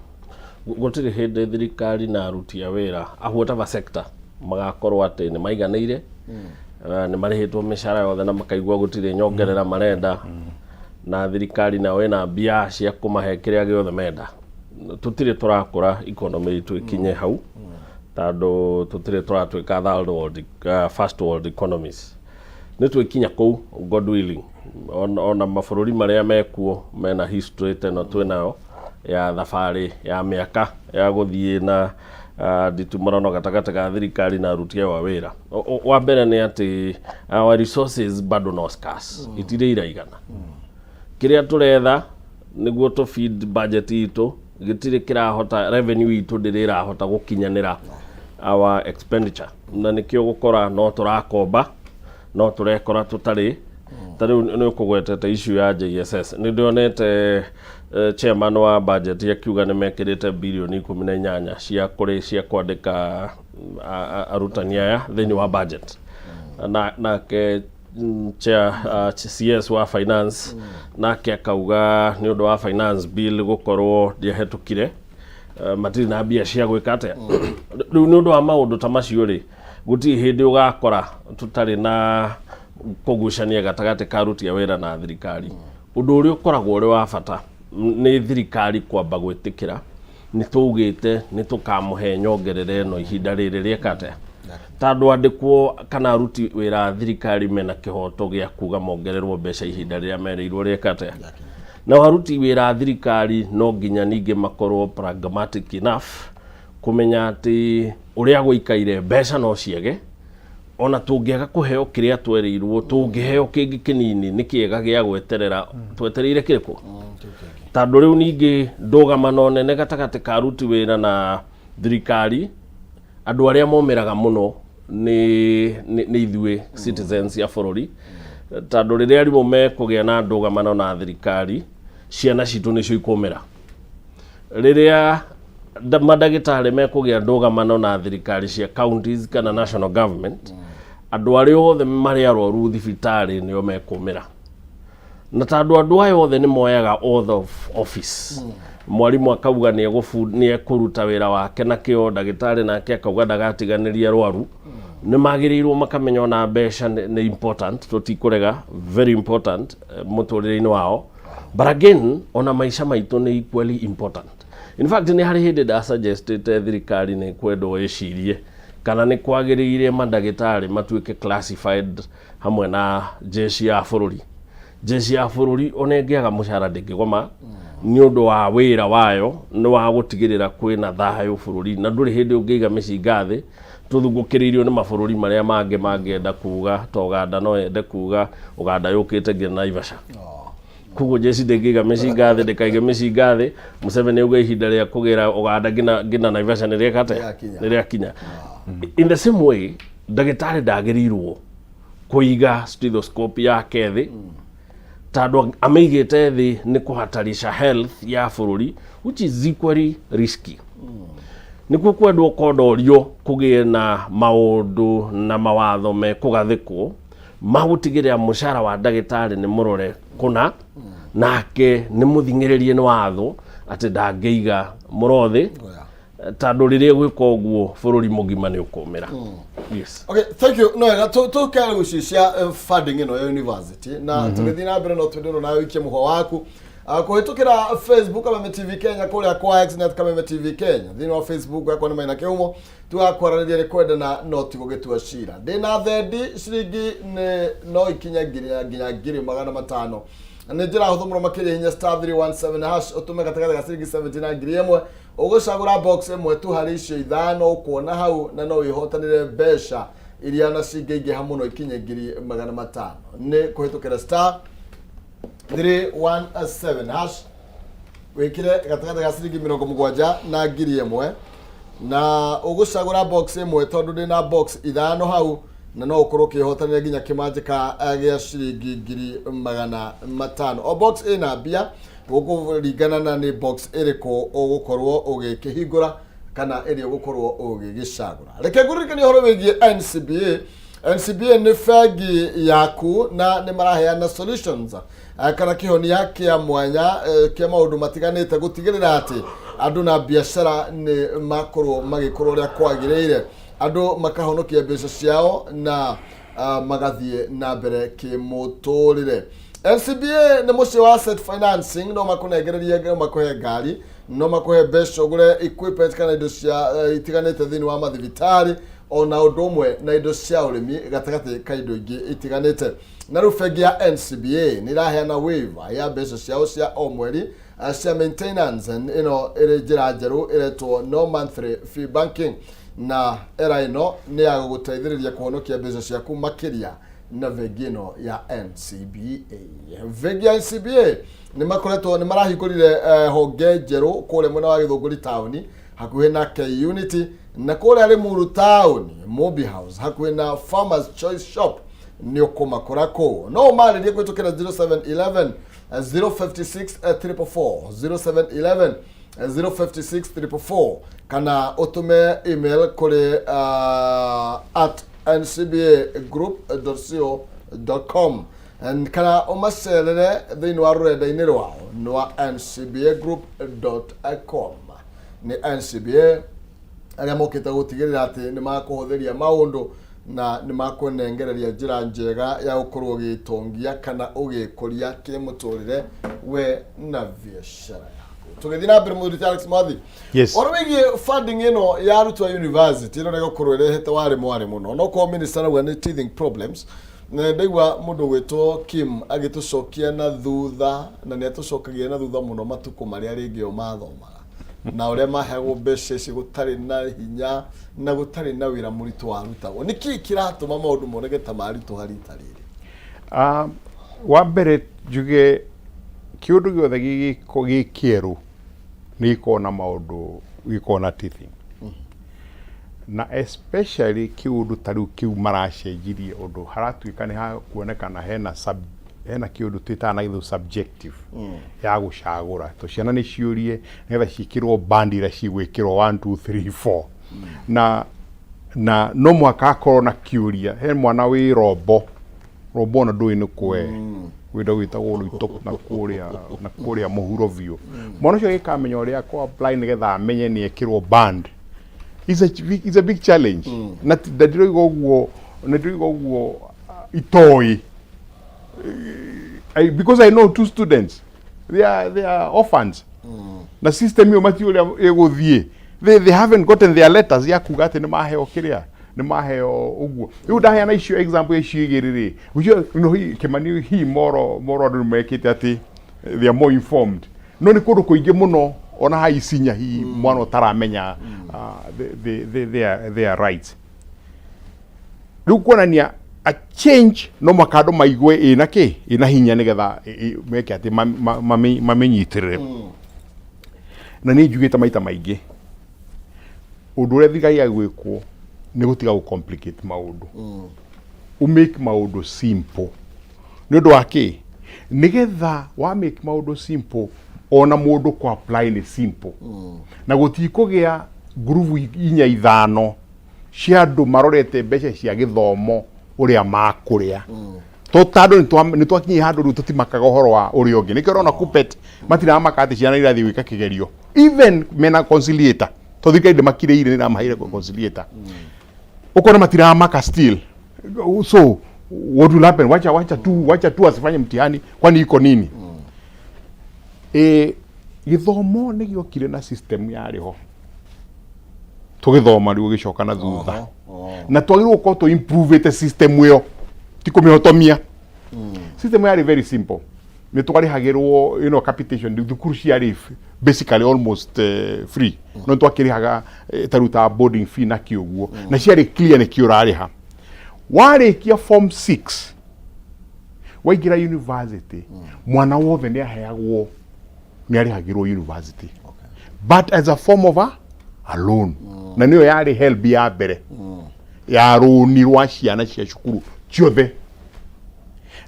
S3: gũtirĩ hĩndĩ thirikari na aruti a wĩra a whatever sector magakorwo atĩ nĩ maiganĩire, nĩ marĩhĩtwo mĩcara yothe na makaigua gũtirĩ nyongerera marenda, na thirikari nayo ĩna mbia cia kũmahe kĩrĩa gĩothe menda. Tũtirĩ tũrakũra economy itũ ĩkinye hau, tondũ tũtirĩ tũratuĩka third world, first world economies. Nĩ twĩkinya kũu, God willing. Ona mabũrũri marĩa mekuo mena history ta ĩno twĩnayo ya thabarĩ ya mĩaka ya gũthiĩ na nditimũrano gatagatĩ ga thirikari na aruti ayo a wĩra. Wa mbere nĩ atĩ our resources bado no scarce, itirĩ iraigana. Kĩrĩa tũretha nĩguo tũ feed budget itũ gĩtirĩ kĩrahota, revenue itũ ndĩrĩ ĩrahota gũkinyanĩra our expenditure, na nĩkĩo gũkora no tũrakomba, no tũrekora tũtarĩ. Ta rĩu nĩ ũkũgwetete issue ya JSS, nĩ ndĩonete chairman wa budget akiuga nĩ mekĩrĩte birioni 18 cia kũrĩ cia kwandĩka arutani aya thĩinĩ wa budget, na nake chair, CS wa finance nake akauga nĩ ũndũ wa finance bill gũkorwo ndĩahĩtũkire, matirĩ na mbia cia gwĩka atĩa. Rĩu nĩ ũndũ wa maũndũ ta macio rĩ, gũtirĩ hĩndĩ ũgakora tũtarĩ na kũgucania gatagatĩ ka aruti a wĩra na thirikari. Ũndũ ũrĩa ũkoragwo ũrĩ wa bata nĩ thirikari kwamba gwĩtĩkĩra nĩ tũugĩte nĩ tũkamũhe nyongerera ĩno ihinda rĩrĩ rĩeka atĩa, tondũ andĩkwo kana aruti wĩra a thirikari mena kĩhoto gĩa kuga mongererwo mbeca ihinda rĩrĩa merĩirwo rĩeka atĩa. Nao aruti wĩra a thirikari no nginya ningĩ makorwo pragmatic enough kũmenya atĩ ũrĩa gũikaire mbeca no ciage. Ona tũngĩaga kũheo kĩrĩa twerĩirwo, tũngĩheo kĩngĩ kĩnini nĩ kĩega gĩa gweterera twetereire kĩrĩkũ, tondũ rĩu ningĩ ndũgamano nene gatagatĩ ka aruti wĩra na thirikari, andũ arĩa momĩraga mũno nĩ ithuĩ citizens ya bũrũri, tondũ rĩrĩa arimũ mekũgĩa na ndũgamano na thirikari, ciana citũ nĩcio ikũmĩra. Rĩrĩa mandagĩtarĩ mekũgĩa ndũgamano na thirikari cia counties kana national government, andũ arĩa othe marĩ arwaru thibitarĩ nĩo mekũmĩra. Na tondũ andũ aya othe nĩ moyaga oath of office, mwarimũ akauga nĩ ekũruta wĩra wake na kĩo, ndagĩtarĩ nake akauga ndagatiganĩria arwaru, nĩ magĩrĩirwo makamenya ona mbeca nĩ important, tũtikũrega, very important mũtũrĩre-inĩ wao, but again ona maica maitũ nĩ equally important. In fact, nĩ harĩ hĩndĩ ndasuggestĩte thirikari nĩ kwendwo ĩcirie kana nĩ kwagĩrĩire mandagĩtarĩ matuĩke classified hamwe na jeshi ya bũrũri. Jeshi ya bũrũri ona ĩngĩaga mũcara ndĩngĩgoma, nĩ ũndũ wa wĩra wayo nĩ wa gũtigĩrĩra kwĩna thayũ bũrũri, na ndũrĩ hĩndĩ ũngĩiga mĩcinga thĩ tũthugũkĩrĩirio nĩ mabũrũri marĩa mangĩ mangĩenda kuga ta Uganda, no yende kuga Uganda yũkĩte nginya Naivasha. Koguo jeshi ndĩngĩiga mĩcinga thĩ, ndĩkaige mĩcinga thĩ. Museveni auga ihinda rĩa kũgĩra Uganda nginya Naivasha nĩ rĩeka atĩa?
S2: Rĩakinya.
S3: Nĩ rĩakinya. In the same way, ndagĩtarĩ ndagĩrĩirwo kũiga stethoscope yake thĩ, tondũ amĩigĩte thĩ nĩ kũhatarisha health ya bũrũri, which is equally risky. Nĩkuo kwendwo kondorio kũgĩe na maũndũ na mawatho mekũgathĩkwo ma gũtigĩrĩra mũcara wa ndagĩtarĩ nĩ mũrore kũna, nake nĩ mũthing'ĩrĩrie nĩ watho atĩ ndangĩiga mũrothĩ, tondũ rĩrĩa gwĩka ũguo bũrũri mũgima nĩ ũkũmĩra. Yes.
S2: Okay, thank you. No wega tũke gũcicia funding ĩno ya university na tũgĩthiĩ na mbere no twendero nawe ũikie mũhwa waku kũhĩtũkĩra Facebook Kameme TV Kenya, kũrĩa kwa Xnet Kameme TV Kenya, thĩinĩ wa Facebook yakwa nĩ Maina Kĩhumo. Tũgakwaranĩria nĩ kwendana no ti gũgĩtua cira. Ndĩna thendi ciringi nĩ no ikinye nginya 500,000. Nĩ njĩra hũthũ mũno makĩria, hinya *317# ũtũme gatagatĩ ga ciringi 70 na 1000, ũgũcagũra box ĩmwe tu harĩ icio ithano ũkuona hau, na no wĩhotanĩre mbeca iria na cingĩingĩha mũno ikinye 500,000 nĩ kũhĩtũkĩra *317#, wĩkĩre gatagatĩ ga ciringi 70 na 1000, na ũgũcagũra box ĩmwe tondũ ndĩna box ithano hau, na no ũkorwo ũkĩhotanĩra nginya kĩmanjĩka gĩa ciringi 500,000. O box ĩna mbia, gũkũringana na nĩ box ĩrĩkũ ũgũkorwo ũgĩkĩhingũra kana ĩrĩa ũgũkorwo ũgĩgĩcagũra. Reke ngũririkanie ũhoro wĩgiĩ NCBA. NCBA nĩ bengi yaku na nĩ maraheana solutions kana kĩhonia kĩa mwanya kĩa maũndũ matiganĩte gũtigĩrĩra atĩ andũ na biacara nĩ makorwo magĩkũra ũrĩa kwagĩrĩire, andũ makahonokia mbeca ciao na magathiĩ na mbere kĩmũtũrĩre. NCBA nĩ mũciĩ wa asset financing, no makũnengererie, no makũhe ngari, No makũhe mbeca ũgũre equipment kana indo cia itiganĩte thĩinĩ wa mathibitarĩ, ona ũndũ ũmwe na indo cia ũrĩmi, gatagatĩ ka indo ingĩ itiganĩte. Na rĩu bengi ya NCBA nĩ ĩraheana waiver ya mbeca ciao cia o mweri cia maintenance. Ĩno ĩrĩ njĩra njerũ ĩretwo no monthly fee banking, na era ĩno nĩ ya gũgũteithĩrĩria kũhonokia mbeca ciaku makĩria na bengi ĩno ya NCBA. Bengi ya NCBA nĩ makoretwo nĩ marahingũrire honge njerũ kũrĩa mwena wa Gĩthũngũri taũni hakuhĩ na K Unity, na kũrĩa Limuru taũni Mobi House hakuhĩ na Farmers Choice Shop nĩ ũkũmakora kũu. No ũmarĩrie kũhĩtũkĩra 0711 056 444, 0711 056 444, kana ũtũme email kũrĩ @ncbagroup.co.com, kana ũmacerere thĩinĩ wa rũrenda-inĩ rwao rwa ncbagroup.com. Nĩ NCBA arĩa mokĩte gũtigĩrĩra atĩ nĩ makũhũthĩria maũndũ na nĩ makũnengereria njĩra njega ya gũkorwo ũgĩtongia kana ũgĩkũria kĩmũtũrĩre we na biacara yaku. Tũgĩthiĩ na mbere, mũthuri ti Alex Mwathi, ũhoro wĩgiĩ funding ĩno ya arutwo a university ĩno ĩgũkorwo ĩrehete warĩ mwarĩ mũno, no korwo minister arauga nĩ teething problems, na ndaigua mũndũ gwĩtwo Kim agĩtũcokia na thutha, na nĩ atũcokagia na thutha mũno matukũ marĩa rĩngĩ o mathomaga na ũrĩa maheagwo mbeca ici gũtarĩ na hinya na gũtarĩ na wĩra mũritũ warutagwo. Nĩ kĩĩ kĩratũma maũndũ moneke ta maritũha rita rĩrĩ?
S4: Wa mbere njuge kĩũndũ gĩothe gĩ kĩerũ nĩ gĩkoragwo na maũndũ, gĩkoragwo na teething, na especially kĩũndũ ta rĩu kĩu maracenjirie ũndũ haratuĩka nĩ hakuonekana hena hena kĩũndũ twĩtaga na gĩthũngũ subjective ya gũcagũra to ciana nĩ ciũrie nĩgetha ciĩkĩrwo band iria cigwĩkĩrwo 1 2 3 4, na no mũhaka akorwo na kĩũria. He mwana wĩ rombo rombo, ona ndũĩ nĩ kwe wĩra wĩtagwo Rũitũ na kũrĩa mũhuro biũ. Mwana ũcio agĩkamenya ũrĩa kũ apply nĩgetha amenye nĩ ekĩrwo band is a big challenge. Na ndiroiga ũguo, na ndiroiga ũguo itoĩ because I know two students, they are orphans na system ĩyo mati ũrĩa ĩgũthiĩ. They haven't gotten their letters ya kuga atĩ nĩ maheo kĩrĩa nĩ maheo ũguo. Rĩu ndaheana icio example icio igĩrĩ rĩ, ũcio no hi Kĩmani hi moro moro andũ nĩ mekĩte atĩ they are more informed, no nĩ kũndũ kũingĩ mũno ona ha Isinya hi mwana ũtaramenya their rights. Rĩu kuonania a change no mũhaka andũ maigue ĩna kĩ ĩna hinya nĩgetha meke atĩ mamĩnyitĩrĩre. Na niĩ njugĩte maita maingĩ, ũndũ ũrĩa thirikari ya gwĩkwo nĩ gũtiga gũ complicate maũndũ, ũmake maũndũ simple. Nĩ ũndũ wa kĩ? Nĩgetha wa make maũndũ simple, ona mũndũ kũ apply nĩ simple, na gũtikũgĩa ngurubu inya ithano cia andũ marorete mbeca cia gĩthomo ũrĩa makũrĩa, to tandũ nĩ twakinyie handũ rĩu tũtimakaga ũhoro wa ũrĩa ũngĩ. Nĩkĩo ũrona KUPPET matiramaka atĩ ciana irathiĩ gwĩka kĩgerio even mena conciliator, to thirikari ndĩmakirĩire, nĩ ĩramaheire conciliator, ũkona matiramaka still. So what will happen? Wacha tu asifanye mtihani, kwani iko nini? Gĩthomo nĩ gĩokire na system yarĩ ho tũgĩthoma, rĩu ũgĩcoka na thutha, na twagĩrĩirwo gũkorwo tũ improve system ĩyo, ti kũmĩhotomia. System yarĩ very simple, nĩ twarĩhagĩrwo capitation. Thukuru ciarĩ basically almost free, no twakĩrĩhaga ta rĩu ta boarding fee na kĩ ũguo, na ciarĩ clear nĩ kĩ ũrarĩha. Warĩkia form 6 waingĩra university, mwana wothe nĩ aheagwo, nĩ arĩhagĩrwo university, but as a form of a loan, na nĩyo yarĩ HELB ya mbere ya rũni rwa ciana cia cukuru ciothe,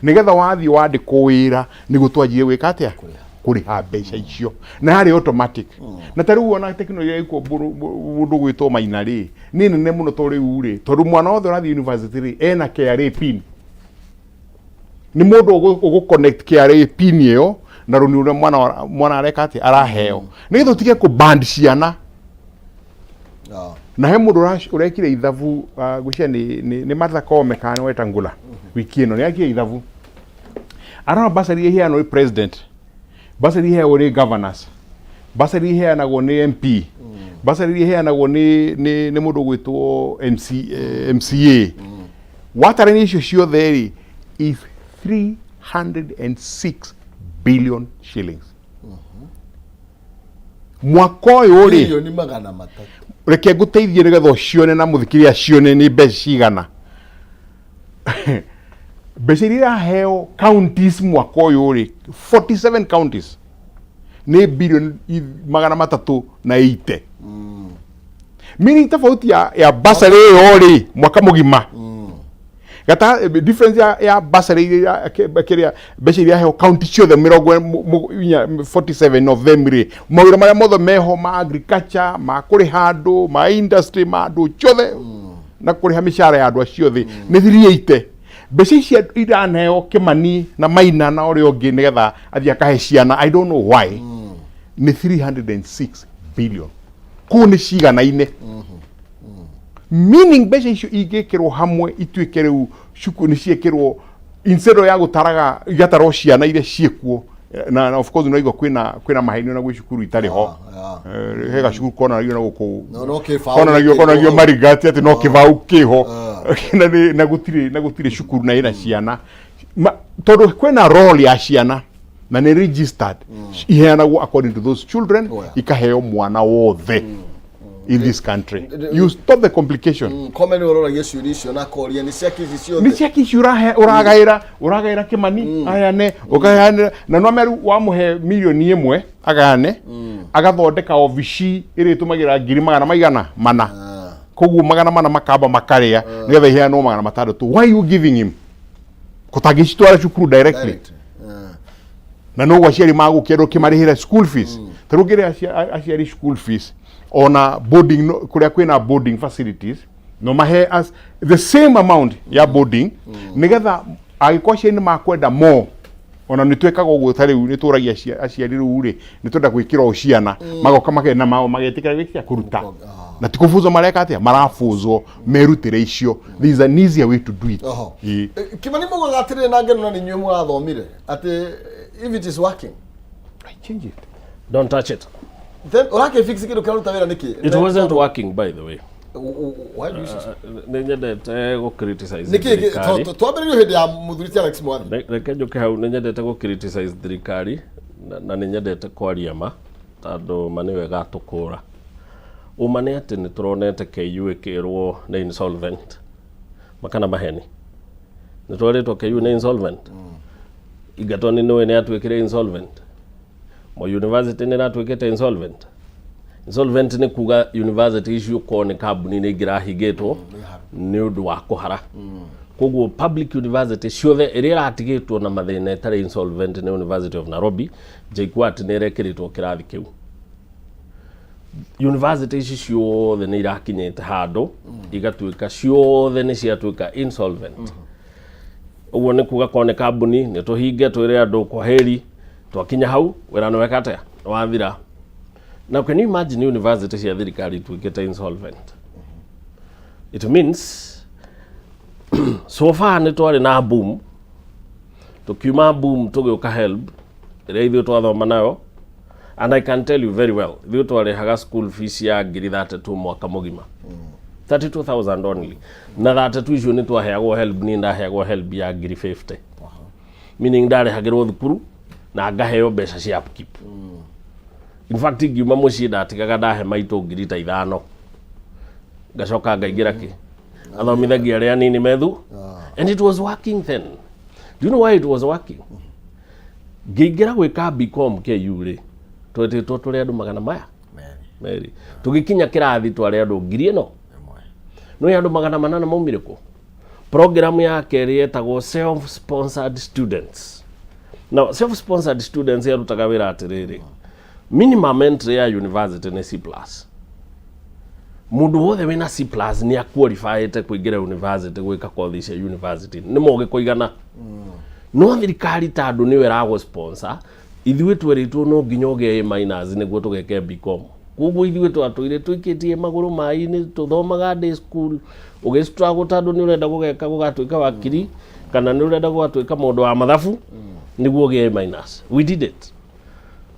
S4: nĩgetha wathiĩ wandĩkwo wĩra nĩguo twanjie gwĩka atĩa? Kũrĩha mbeca icio, na yarĩ automatic. Na ta rĩu ona tekinoronjĩ ĩkuo, mũndũ gwĩtwo Maina rĩ, nĩ nene mũno to rĩu rĩ, tondũ mwana wothe ũrathiĩ university rĩ, ena KRA PIN. Nĩ mũndũ ũgũ connect KRA PIN ĩyo na rũni rũrĩa mwana areka atĩa araheo, nĩgetha ũtige kũ band ciana. Na he mũndũ ũrekire ithabu, ngwĩciria nĩ Martha Koome kana nĩ Wetangula, wiki ĩno nĩ ekire ithabu, arona bursary iheanwo nĩ president, bursary iheagwo nĩ governors, Bursary iheanagwo nĩ MP, bursary iheanagwo nĩ mũndũ ũgwĩtwo MC, MCA. Watarania icio ciothe rĩ, is 306 billion shillings mwaka ũyũ rĩ.
S2: 300 bilioni.
S4: Reke ngũteithie nĩgetha ũcione na mũthikĩrĩria acione nĩ mbeca cigana. Mbeca iria iraheo counties mwaka ũyũ rĩ, 47 counties, nĩ bilioni 380, meaning tofauti ya bursary ĩyo rĩ, mwaka mũgima gata difference ya bursary iria kĩrĩa mbeca iria heo county ciothe mĩrongo inya, 47 of them rĩ, mawĩra marĩa mothe meho ma agriculture, ma kũrĩha andũ, ma industry, ma andũ ciothe na kũrĩha mĩcara ya andũ acio othe nĩ 380. Mbeca ici iraneo Kĩmani na Maina na ũrĩa ũngĩ nĩgetha athiĩ akahe ciana, I don't know why, nĩ 306 billion. Kũu nĩ ciganaine, meaning mbeca icio ingĩkĩrwo hamwe ituĩke rĩu cukuru nĩ ciĩkĩrwo, instead ya gũtaraga igatarwo ciana iria ciĩkuo. Na of course no kwĩna maheni ona gwĩ cukuru itarĩ ho. He gacukuru konanagio na gũkũ
S2: No kĩbaũ
S4: konanagio
S2: gĩkĩrwo
S4: konanagio
S2: hau.
S4: Marigati atĩ no kĩbaũ kĩho na gũtirĩ cukuru na ĩna ciana. Tondũ kwĩna roll ya ciana na nĩ registered, iheanagwo according to those children. Ikaheo mwana wothe in this country. You stop the complication.
S2: Kome nĩ ũroragia ciũria icio na akoria nĩ ciake ici ciothe.
S4: Nĩ ciake ici ũragaĩra Kĩmani ayane ũkaheanĩra na no meru wamũhe 1 million agayane agathondeka obici ĩrĩa ĩtũmagĩra ngiri magana maigana mana. Koguo 400 makamba makarĩa nĩgetha iheanwo 600. Why you giving him kũtangĩcitwara cukuru directly?
S2: Direct.
S4: Na noguo aciari magũkĩenda ũkĩmarĩhĩra school fees. Ta rĩu ũngĩrĩha aciari school fees ona boarding, kũrĩa kwĩna boarding facilities no mahe as the same amount ya boarding, nĩgetha angĩkorwo aciari nĩ makwenda more. Ona nĩ twĩkaga ũguo, ta rĩu nĩ tũragia aciari rĩu rĩ, nĩ twenda gwĩkĩra o ciana, magoka makena mao magetĩkĩra gwĩkĩra kũruta na ti kũbunzwo mareka atĩa, marabunzwo merutĩre icio. There is an easier way to do it. Ĩĩ.
S2: Kĩmani, mugaga atĩrĩrĩ na ngeno na nĩ inyuĩ mũrathomire atĩ if it is working,
S4: I change it.
S3: Don't touch it.
S2: Then ũrakĩfix kĩndũ kĩraruta wĩra nĩkĩ?
S3: It wasn't working, by the way.
S2: Why do you say so?
S3: Nĩ nyendete gũ criticize
S2: Nĩkĩ
S3: thirikari.
S2: Twambĩrĩirio hĩndĩ ya mũthuri ti Alex Mwathi.
S3: Reke njũke hau. Nĩ nyendete gũ criticize thirikari na nĩ nyendete kwaria ma, tondũ ma nĩyo ĩgatũkũra. Ũma nĩ atĩ nĩ tũronete KU ĩkĩrwo nĩ insolvent makana maheni. Nĩ twerĩtwo KU nĩ insolvent. Egerton nĩwe nĩ atuĩkire insolvent. Moi University nĩ ĩratuĩkĩte insolvent. Insolvent nĩ kuga university icio korwo nĩ kambuni nĩ ingĩrahingĩtwo nĩ ũndũ wa kũhara. Koguo public university ciothe ĩrĩa ĩratigĩtwo na mathĩna ĩtarĩ insolvent nĩ University of Nairobi. JKUAT nĩ ĩrekĩrĩtwo kĩrathi kĩu. University ici ciothe nĩ irakinyĩte handũ igatuĩka ciothe nĩ ciatuĩka insolvent. Ũguo nĩ kuga korwo nĩ kambuni nĩ tũhinge, twĩre andũ kwaheri, twakinya hau wĩra nĩ weka atĩa, nĩ wathira. Now can you imagine university cia thirikari ituĩkĩte insolvent? It means so far nĩ twarĩ na boom, tũkiuma boom tũgĩũka HELB ĩrĩa ithuĩ twathoma nayo. And I can tell you very well, ithuĩ twarĩhaga school fees ya ngiri 32 mwaka mũgima, 32,000 only, na 32 icio nĩ twaheagwo HELB. Niĩ ndaheagwo HELB ya ngiri 50, meaning ndarĩhagĩrwo thukuru na ngaheo mbeca cia upkeep. In fact, ngiuma mũciĩ ndatigaga ndahe maitũ ngiri ta 5, ngacoka ngaingĩra kĩ athomithagia arĩa anini methu. And it was working then. Do you know why it was working? Ngĩingĩra gwĩka BCom KU rĩ, twetĩtwo tũrĩ andũ magana maya merĩ. Tũgĩkinya kĩrathi twarĩ andũ ngiri ĩno. Nĩ andũ 800 maumire kũ? Program ya kerĩ yetagwo self sponsored students. Now self sponsored students yarutaga wĩra atĩrĩrĩ, minimum entry ya university nĩ C plus. Mũndũ wothe wĩna C plus nĩ aqualifyĩte kũingĩra university gwĩka kothi cia university. Nĩ mogĩ kũigana no thirikari tondũ nĩyo ĩragũ sponsor. Ithuĩ twerĩtwo no nginya ũgĩe A minus nĩguo tũgeke BCom. Koguo ithuĩ twatũire tũikĩtie magũrũ maĩ-inĩ, tũthomaga day school ũgĩ struggle tondũ nĩ ũrenda gũgeka gũgatuĩka wakiri kana nĩ ũrenda gũgatuĩka mũndũ wa mathabu nĩguo ũgĩe A minus. We did it.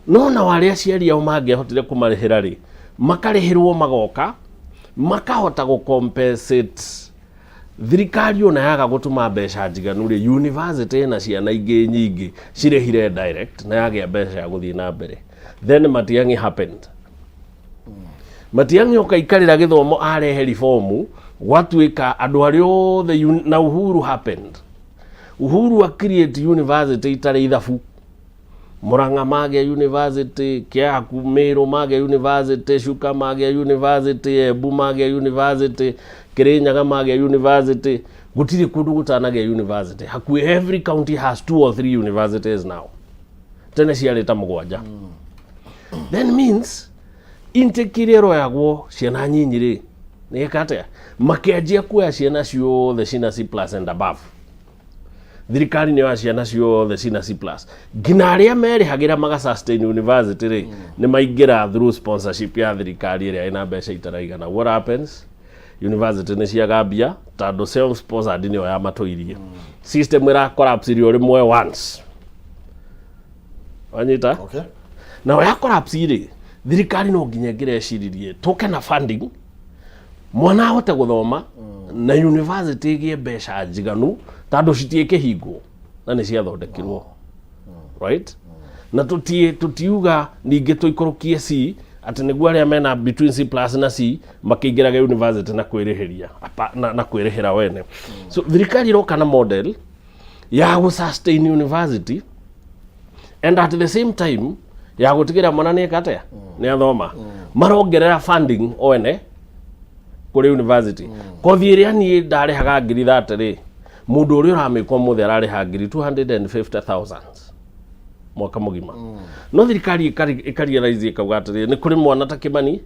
S3: No nao arĩa aciari ao mangĩahotire kũmarĩhĩra rĩ, makarĩhĩrwo magoka, makahota gũ compensate thirikari ona yaga gũtũma mbeca njiganu rĩ, university ĩna ciana ingĩ nyingĩ cirĩhire direct na yagĩa mbeca ya gũthiĩ na mbere. Then Matiang'i happened. Matiang'i oka ikarĩra gĩthomo arehe reform, gwatuĩka andũ arĩa othe na Uhuru happened. Uhuru a create university itarĩ ithabu. Murang'a magĩa university, Kiaku, Meru magĩa university, Chuka magĩa university, Embu magĩa university, Kirinyaga magĩa university. Gũtirĩ kũndũ gũtanagĩa university. Hakuhĩ every county has two or three universities now. Tene ciarĩ ta mũgwanja. Then means intake ĩrĩa ĩroyagwo ciana nyinyi rĩ, nĩ ĩka atĩa? Makĩanjia kuoya ciana ciothe cina C plus and above. Thirikari nĩ yoya ciana ciothe cina C plus, nginya arĩa merĩhagĩra maga sustain university rĩ, nĩ maingĩra through sponsorship ya thirikari ĩrĩa ĩna mbeca itaraigana. What happens? University nĩ ciaga mbia tondũ self sponsored nĩyo yamatũirie. System ĩra collapse irio rĩmwe once, wanyita?
S2: Okay.
S3: Nayo ya collapse rĩ, thirikari no nginya ĩngĩreciririe tũke na funding mwana ahote gũthoma na university ĩgĩe mbeca njiganu tondũ citiĩkĩhingwo na nĩ ciathondekirwo, right? Na tũtiuga ningĩ tũikũrũkie C atĩ nĩguo arĩa mena between C plus na C makĩingĩraga university na kwĩrĩhĩria na kwĩrĩhĩra wene. So thirikari ĩroka na model ya gũ sustain university and at the same time ya gũtigĩra mwana nĩ eka atĩa, nĩ athoma. Marongerera funding one kũrĩ university. Kothi ĩrĩa niĩ ndarĩhaga ngiri 30 rĩ, mũndũ ũrĩa ũramĩka ũmũthĩ ararĩha ngiri 250,000 mwaka mũgima. No thirikari ĩkarealize, ĩkauga atĩrĩ, nĩ kũrĩ mwana ta Kĩmani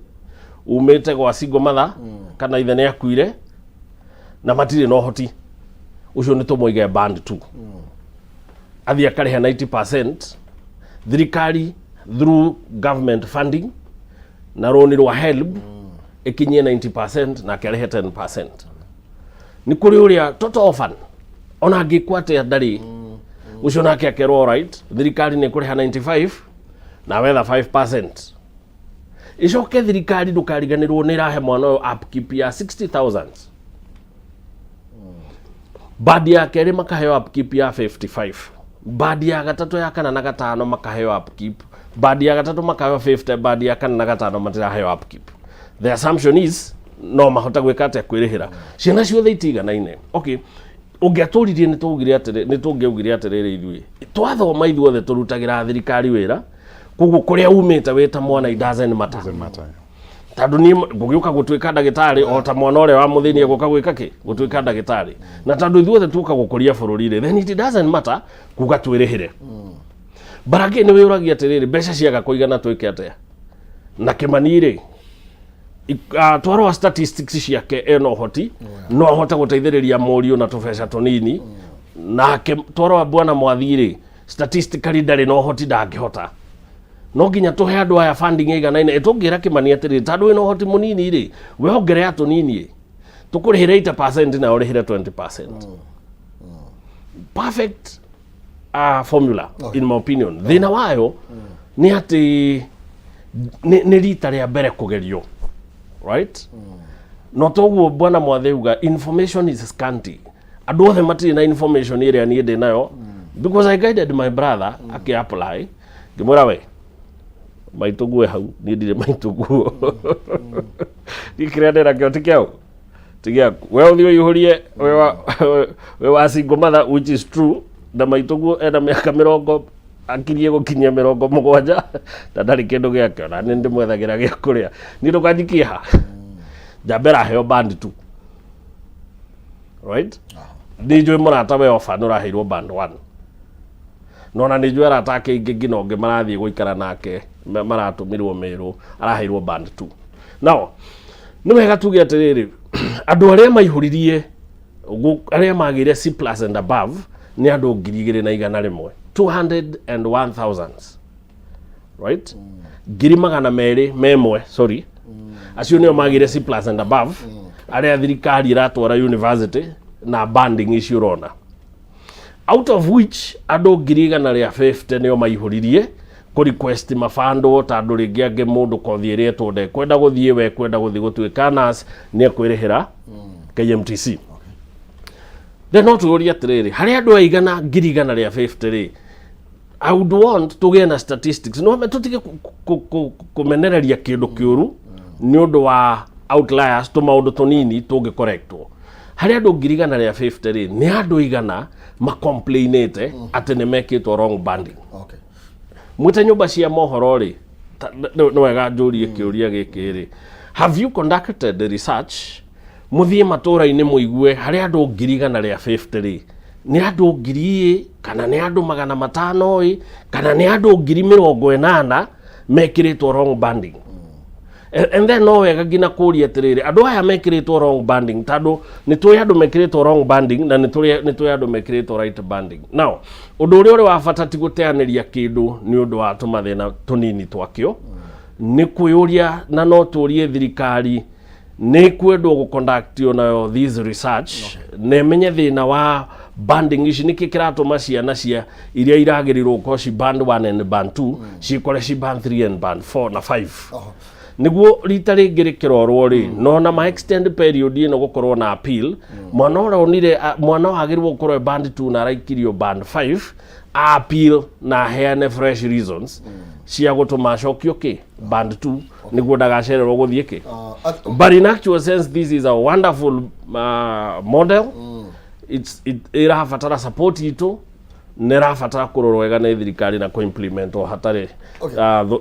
S3: umĩte gwa single mother kana ithe nĩ akuire na matirĩ na ũhoti ũcio, nĩ tũmũige band 2, athiĩ akarĩha 90%, thirikari through government funding na rũni rwa HELB ĩkinyie 90% nake arĩhe 10%. Nĩ kũrĩ ũrĩa total orphan, ona angĩkwo atĩa ndarĩ ũcio, nake akerwo alright, thirikari nĩ kũrĩha 95 na wetha 5%. Ĩcoke thirikari, ndũkariganĩrwo, nĩ ĩrahe mwana ũyũ upkeep ya 60,000. Band ya kerĩ makaheo upkeep ya 55, band ya gatatũ, ya kana na gatano makaheo upkeep. Band ya gatatũ makaheo 50, band ya kana na gatano matiraheo upkeep. The assumption is no mahote gwĩka atĩa? Kwĩrĩhĩra. Ciana ciothe itiganaine. Okay, ũngĩatũririe nĩ tũugire atĩrĩ, nĩ tũngĩaugire atĩrĩrĩ, ithuĩ twathoma ithuothe tũrutagĩra thirikari wĩra, koguo kũrĩa umĩte wĩ ta mwana it doesn't matter.
S4: Doesn't matter.
S3: Tondũ niĩ ngũgĩũka gũtuĩka ndagĩtarĩ o ta mwana ũrĩa wa mũthĩni egũka gwĩka kĩ? Gũtuĩka ndagĩtarĩ. Na tondũ ithuothe tuoka gũkũria bũrũri rĩ, then it doesn't matter kuga twĩrĩhĩre. But again nĩ wĩũragia atĩrĩrĩ, mbeca ciaga kũigana twĩke atĩa? Na Kĩmani rĩ, twarora statistics ciake, ena ũhoti, no ahote gũteithĩrĩria mũriũ na tũbeca tũnini. Nake twarora bwana Mwathi rĩ, statistically ndarĩ na ũhoti, ndangĩhota. No nginya tũhe andũ aya funding ĩiganaine. Ĩtũngĩra Kĩmani atĩrĩrĩ, tondũ wĩna ũhoti mũnini rĩ, we ongerera tũnini ĩ, tũkũrĩhĩre 80% na ũrĩhĩre 20%. Perfect formula in my opinion. Thĩna wayo nĩ atĩ nĩ rita rĩa mbere kũgerio, right? No toguo bwana Mwathe uga, information is scanty. Andũ othe matirĩ na information ĩrĩa niĩ ndĩ nayo, because I guided my brother akĩ apply, ngĩmwĩra, "We maitũ guo hau, niĩ ndirĩ maitũ guo, niĩ kĩrĩa ndĩra kĩo ti kĩao, ti gĩaku, we ũthiĩ ũihũrie, we wa single mother," which is true. Na maitũ guo ena mĩaka 80, akirie gũkinyia 70, na ndarĩ kĩndũ gĩake, ona nĩ ndĩmwethagĩra gĩa kũrĩa. Niĩ ndũkanjikie ha njambe raheo band 2, right? Nĩ njũĩ mũrata we oba nĩ ũraheirwo band 1, no ona nĩ njũĩ arata ake aingĩ nginya ũngĩ marathiĩ gũikara nake maratũmirwo Mĩrũ araheirwo band 2. Now nĩ wega tuge atĩrĩrĩ, andũ arĩa maihũririe arĩa magĩire C plus and above nĩ andũ 2,100, 201,000, right? 201,000, sorry. Acio nĩo magĩire C plus and above, arĩa thirikari ĩratwara university na banding icio ũrona, out of which andũ 150,000 nĩo maihũririe Kũ request mabandwo tondũ rĩngĩ angĩ mũndũ kothi ĩrĩa etwo ndekwenda gũthiĩ, we kwenda gũthiĩ gũtuĩka nurse, nĩ ekwĩrĩhĩra KMTC. Then no tũyũrie atĩrĩrĩ, harĩ andũ aigana 150,000 rĩ, I would want tũgĩe na statistics no tũtige kũmenereria kĩndũ kĩũru nĩ ũndũ wa outliers, tũmaũndũ tũnini tũngĩkorektwo. Harĩ andũ 150,000 rĩ, nĩ andũ igana macomplainĩte atĩ nĩ mekĩtwo wrong banding? Mwĩte nyũmba cia mohoro rĩ, nĩ wega njũrie kĩũria gĩkĩ rĩ, have you conducted the research, mũthiĩ matũũra-inĩ mũigue harĩ andũ 150,000 rĩ, nĩ andũ ngiri ĩ kana nĩ andũ 500 ĩ kana nĩ andũ 80,000 mekĩrĩtwo wrong banding? And then no wega nginya kũria atĩrĩrĩ, andũ aya mekĩrĩtwo wrong banding, tondũ nĩ tũĩ andũ mekĩrĩtwo wrong banding na nĩ tũĩ andũ mekĩrĩtwo right banding. Now ũndũ ũrĩa ũrĩ wa bata ti gũteanĩria kĩndũ nĩ ũndũ wa tũmathĩna tũnini twakĩo, nĩ kwĩyũria na no tũrie thirikari nĩ kwendwo gũ nayo this research na ĩmenye thĩna wa banding ici, nĩkĩ kĩratũma ciana cia iria iragĩrĩirwo gũkorwo ci band 1 and band 2 cikore ci band 3 and band 4 na 5, nĩguo rita rĩngĩ rĩkĩrorwo rĩ, no na ma extend period ĩno gũkorwo na appeal. Mwana ũrĩa onire mwana wagĩrĩirwo gũkorwo e band 2 na araikirio band 5, appeal na aheane fresh reasons cia gũtũma acokio kĩ band 2, nĩguo ndagacererwo gũthiĩ kĩ. But in actual sense, this is a wonderful model. Ĩrabatara support itũ, nĩ ĩrabatara kũrorwo wega nĩ thirikari na kũ-implement o hatarĩ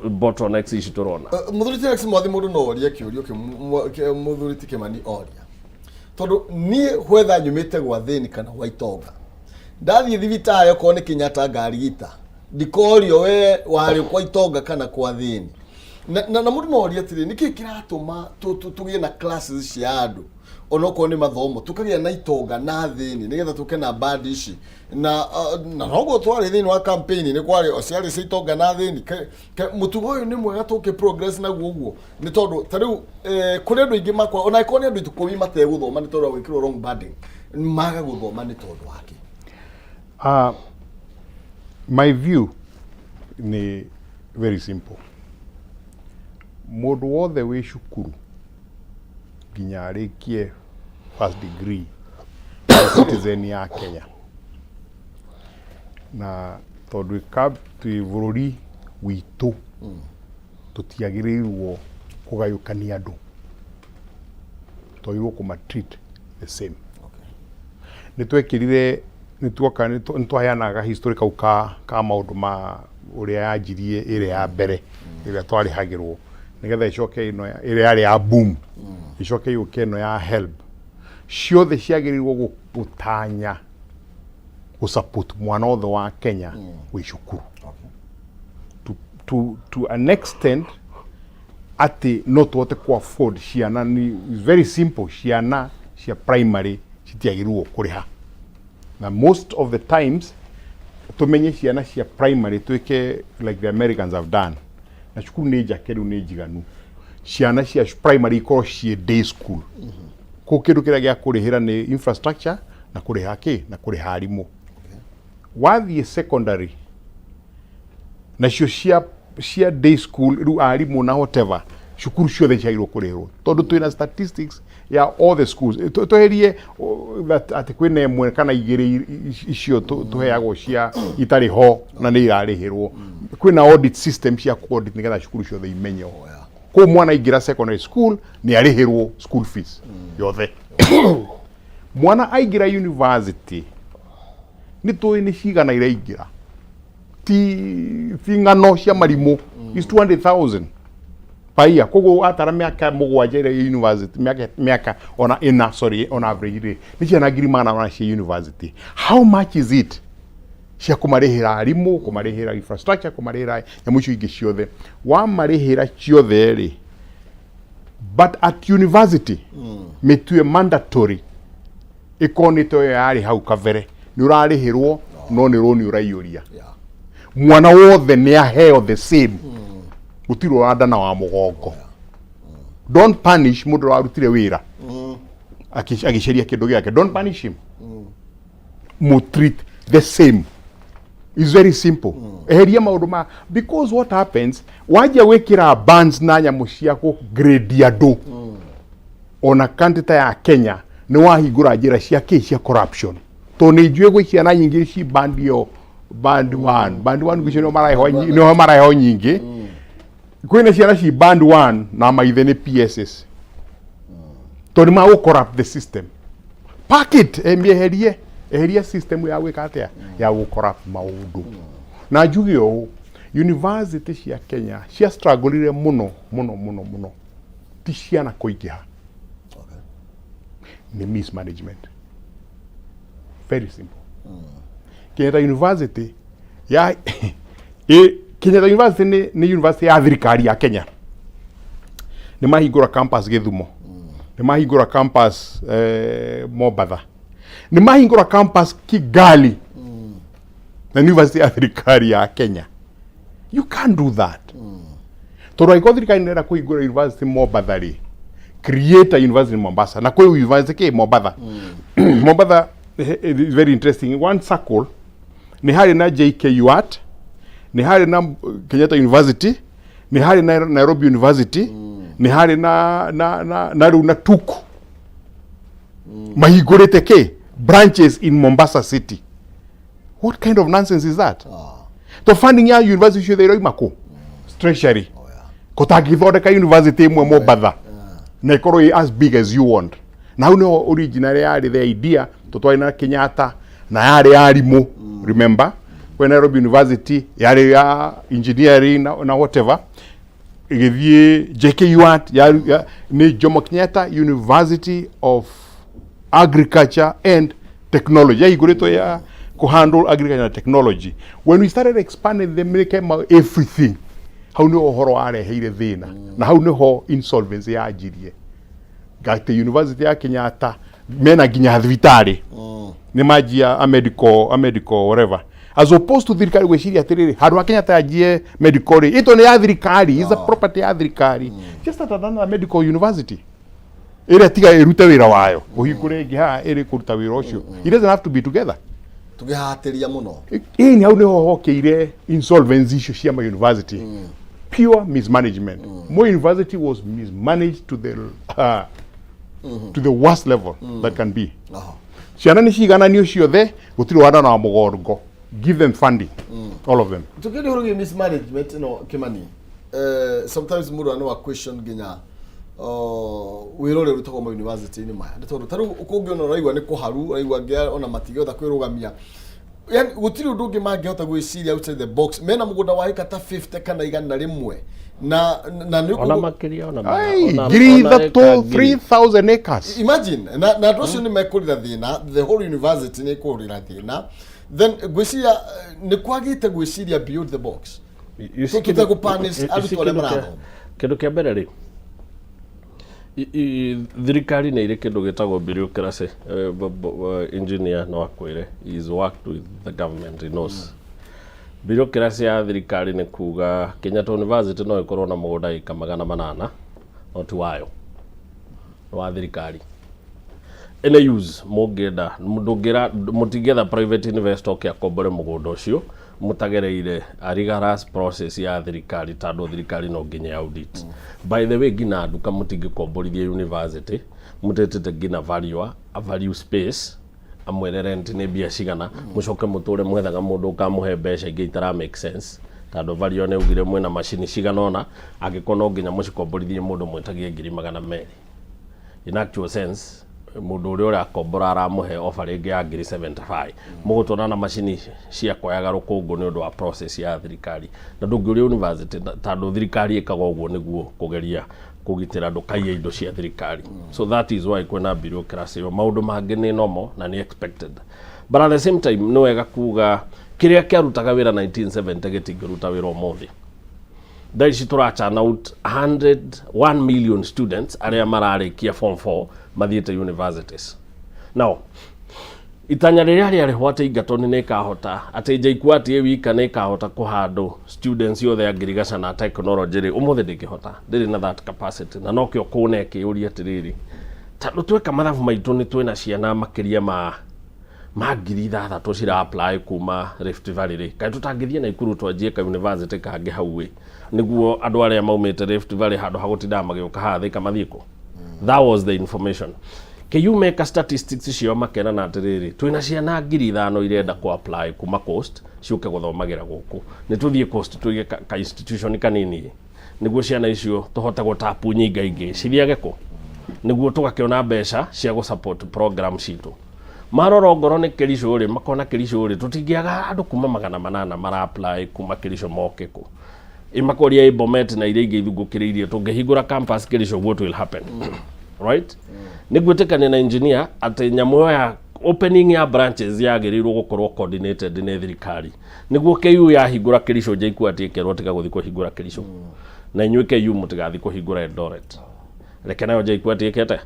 S3: bottlenecks ici tũrona.
S2: Mũthuri ti Alex Mwathi, mũndũ no orie kĩũrio kĩu mũthuri ti Kĩmani oria, tondũ niĩ gwetha nyumĩte gwa thĩni kana gwa itonga, ndathiĩ thibitarĩ okorwo nĩ Kenyatta ngarigita, ndikorio we warĩ kwa itonga kana kwa thĩni. Na mũndũ no orie atĩrĩ, nĩkĩ kĩratũma tũgĩe na classes cia andũ onokorwo nĩ mathomo, tũkagĩa na itonga na thĩni, nĩgetha tũke na band ici? Na noguo twarĩ thĩinĩ wa campaign, nĩ kwarĩ ciarĩ cia itonga na thĩni. Mũtugo ũyũ nĩ mwega tũkĩ progress naguo ũguo? Nĩ tondũ ta rĩu kũrĩ andũ aingĩ makwa, ona angĩkorwo nĩ andũ 10 mategũthoma nĩ tondũ wa gwĩkĩrwo wrong banding, maga gũthoma nĩ tondũ wake.
S4: My view ni very simple. Mũndũ wothe wĩ cukuru nginya arĩkie first degree nĩ citizen ya Kenya, na tondũ twĩ bũrũri witũ, tũtiagĩrĩirwo kũgayũkania andũ, twagĩrĩirwo kũma treat the same. Nĩ twekĩrire, nĩ tuoka nĩ twaheanaga history kau ka maũndũ ma ũrĩa yanjirie, ĩrĩa ya mbere ĩrĩa twarĩhagĩrwo nĩgetha ĩcoke ĩno ĩrĩa yarĩ ya boom, ĩcoke yũke ĩno ya HELB. Ciothe ciagĩrĩirwo gũtanya gũ support mwana wothe wa Kenya wĩ cukuru to an extent atĩ no tũhote ku afford ciana. Ni it's very simple, ciana cia primary citiagĩrĩirwo kũrĩha, na most of the times tumenye ciana cia primary, twĩke like the Americans have done, na cukuru nĩ njake rĩu nĩ njiganu, ciana cia primary ikorwo ciĩ day school. Kũu kĩndũ kĩrĩa gĩa kũrĩhĩra nĩ infrastructure na kũrĩha kĩ na kũrĩha arimũ. Wathiĩ secondary nacio cia day school, rĩu arimũ na whatever, cukuru ciothe ciagĩrĩirwo kũrĩhĩrwo, tondũ twĩna statistics ya all the schools. Tweherie that atĩ kwĩna ĩmwe kana igĩrĩ icio tũheagwo cia itarĩ ho na nĩ irarĩhĩrwo. Kwĩna audit system cia ku audit nĩgetha cukuru ciothe imenye kũu mwana aingĩra secondary school nĩ arĩhĩrwo school fees yothe. Mwana aingĩra university, nĩ tũĩ nĩ cigana iraingĩra, ti ng'ano cia marimũ, is 200,000 per year. Koguo atara mĩaka 7 ĩrĩa university, mĩaka ona ĩna, sorry, on average rĩ, nĩ ciana 400,000 cia university. How much is it cia kũmarĩhĩra arimũ, kũmarĩhĩra infrastructure, kũmarĩhĩra nyamũ icio ingĩ ciothe? Wamarĩhĩra ciothe rĩ, but at university mĩtue mandatory, ĩkorwo nĩ ta ĩyo yarĩ hau kabere, nĩ ũrarĩhĩrwo no nĩ rũni ũraiyũria. Mwana wothe nĩ aheo the same, gũtirĩ ũrandana wa mũgongo. Don't punish mũndũ warutire wĩra agĩcaria kĩndũ gĩake. Don't punish him, mu treat the same. It's very simple. Eheria maũndũ ma, because what happens, wanjia gwĩkĩra bands na nyamũ cia kũ-grade andũ, ona country ta ya Kenya, nĩ wahingũra njĩra cia kĩ, cia corruption, tondũ nĩ njũĩ gwĩ ciana nyingĩ ci band ĩyo, band one, band one gũcio nĩho maraheo nyingĩ. Kwĩna ciana ci band one na maithe nĩ PSS, tondũ nĩ magũ corrupt the system. Pack it, mĩeherie, eheria system ya gwĩka atĩa, ya gũ corrupt maũndũ. Na njuge ũũ, university cia Kenya cia struggle mũno mũno mũno mũno, ti ciana kũingĩha, nĩ mismanagement, very simple. Kenyatta University ya Kenyatta University nĩ university ya thirikari ya Kenya. Nĩ mahingũra campus Gĩthumo, nĩ mahingũra campus Mombatha, nĩ mahingũra campus Kigali, na university ya thirikari ya Kenya. You can't do that, tondũ angĩkorwo thirikari nĩ ĩrenda kũhingũra university Mombatha rĩ, create a university in Mombasa, na kwĩ university kĩ Mombatha. Mombatha is very interesting. One circle nĩ harĩ na JKUAT, nĩ harĩ na Kenyatta University, nĩ harĩ na Nairobi University, nĩ harĩ na rĩu na TUK mahingũrĩte kĩ branches in Mombasa city. What kind of nonsense is that? To funding ya university ciothe iroima kũ? Treasury. Kũtangĩthondeka university ĩmwe Mombatha na ĩkorwo ĩ as big as you want? Na hau nĩho originally yarĩ the idea, to twarĩ na Kenyatta na yarĩ ya arimũ. Remember when Nairobi University yarĩ ya engineering na whatever, ĩgĩthiĩ JKUAT nĩ Jomo Kenyatta University of Agriculture and Technology, yahingũrĩtwo ya kũhandle agriculture and technology. When we started expanding them, make everything, hau nĩho ũhoro wareheire thĩna, na hau nĩho insolvency yanjirie, atĩ university ya Kenyatta mena nginya thibitarĩ, nĩ manjia a medical whatever, as opposed to thirikari gwĩciria atĩrĩrĩ, handũ ha Kenyatta yanjie medical rĩ, ĩto nĩ ya thirikari, is a property ya thirikari, just start another medical university ĩrĩa tiga ĩrute wĩra wayo, ũhingũre ĩngĩ haha ĩrĩ kũruta wĩra ũcio. It doesn't have to be together.
S2: Tũkĩhatĩria mũno.
S4: Ĩĩ, nĩ hau nĩho hokeire insolvency icio cia ma university, pure mismanagement. Moi University was mismanaged to the worst level that can be. Ciana nĩ cigananio ciothe, gũtirĩ wana na mũgongo. Give them funding, all of them.
S2: Tukĩria ũhoro wĩgiĩ mismanagement ĩno, Kĩmani, sometimes mũndũ no a question nginya wĩra ũrĩa ũrutagwo ma university-inĩ maya, nĩ tondũ ta rĩu kũngĩona ũraigua nĩ kũharu, ũraigua angĩ ona matingĩhota kwĩrũgamia, yani gũtirĩ ũndũ ũngĩ mangĩhota gwĩciria outside the box. Mena mũgũnda wa ĩka ta 50 kana 100 na nĩ
S3: ona makĩria ona
S4: Ai, ngiri
S3: ona
S4: ithatũ,
S3: ĩka ngiri.
S4: 3000 acres.
S2: Imagine, na andũ acio nĩ mekũrĩra thĩna, the whole university nĩ ĩkũrĩra thĩna. Then ngwĩciria nĩ kwagĩte gwĩciria beyond the box.
S3: You see,
S2: Tũtegũ-punish
S3: you see
S2: arutwo arĩa marathoma.
S3: Kĩndũ kĩa mbere rĩ, thirikari nĩ irĩ kĩndũ gĩtagwo bureaucracy. Engineer no akwĩre, he's worked with the government, he knows bureaucracy ya thirikari. Nĩ kuga Kenyatta University no ĩkorwo na mũgũnda ĩka 800, no ti wayo, nĩ wa thirikari. Any use mũngĩenda, ndũngĩra, mũtingĩetha private investor oke akombore mũgũnda ũcio mũtagereire a rigorous process ya thirikari, tondũ thirikari no nginya audit. By the way, nginya nduka mũtingĩkomborithia university mũtetete nginya valuer a value space, amwĩre rent nĩ mbia cigana, mũcoke mũtũre mwethaga mũndũ ũkamũhe mbeca ingĩ itara make sense, tondũ valuer nĩ augire mwĩna macini cigana ũna, angĩkorwo no nginya mũcikomborithie mũndũ mwĩtagie 200,000. In actual sense, mũndũ ũrĩa ũrakombora aramũhe offer rĩngĩ ya ngiri 75, mũgũtwara na macini cia kuoyaga rũkũngũ nĩ ũndũ wa process ya thirikari. Na ndũngĩũria university tondũ thirikari ĩkaga ũguo nĩguo kũgeria kũgitĩra ndũkaiye indo cia thirikari. So that is why kwĩna bureaucracy ĩyo. Maũndũ mangĩ nĩ normal na nĩ expected, but at the same time nĩ wega kuga kĩrĩa kĩarutaga wĩra 1970 gĩtingĩruta wĩra ũmũthĩ. Thaa ici tũrachurn out 100 1 million students arĩa mararĩkia form 4 mathiĩte universities. Now itanya rĩrĩa rĩarĩho atĩ Egerton nĩ ĩkahota, atĩ JKUAT ĩ wika nĩ ĩkahota kũhandle students othe a ngirigaca na technology rĩ, ũmũthĩ ndĩngĩhota, ndĩrĩ na that capacity. Na nokĩo kũna ĩkĩũria atĩrĩrĩ, tondũ tweka mathabu maitũ nĩ twĩna ciana makĩria ma Ma 6,000 cira apply kuma Rift Valley rĩ, kaĩ tũtangĩthiĩ Naikuru twanjie ka university kangĩ hau ĩ, nĩguo andũ arĩa maumĩte Rift Valley handũ ha gũtindaga magĩũka haha Thika mathiĩ kũ? That was the information. KU meka statistics ciao makerana atĩrĩrĩ, twĩna ciana 5,000 irenda ku apply kuma coast ciũke gũthomagĩra gũkũ, nĩ tũthiĩ coast tũige ka institution kanini nĩguo ciana icio tũhote gũtapu nyingaingĩ cithiage kũ, nĩguo tũgakĩona mbeca cia gũ support program citũ. Marora ongorwo nĩ Kericho rĩ, makona Kericho rĩ, tũtingĩaga andũ kuma 800 mara apply kuma Kericho moke kũ. Ĩ makoria ĩ Bomet na iria ingĩ ithungũkĩrĩirie, tũngĩhingũra campus Kericho, what will happen? Right, nĩ gwĩtĩkania na engineer atĩ nyamũ ĩyo ya opening ya branches yagĩrĩirwo gũkorwo coordinated nĩ thirikari, nĩguo KU yahingũra Kericho, JKUAT ĩkerwo tiga gũthiĩ kũhingũra Kericho, na inyuĩ KU mũtigathiĩ kũhingũra Eldoret, reke nayo JKUAT ĩkete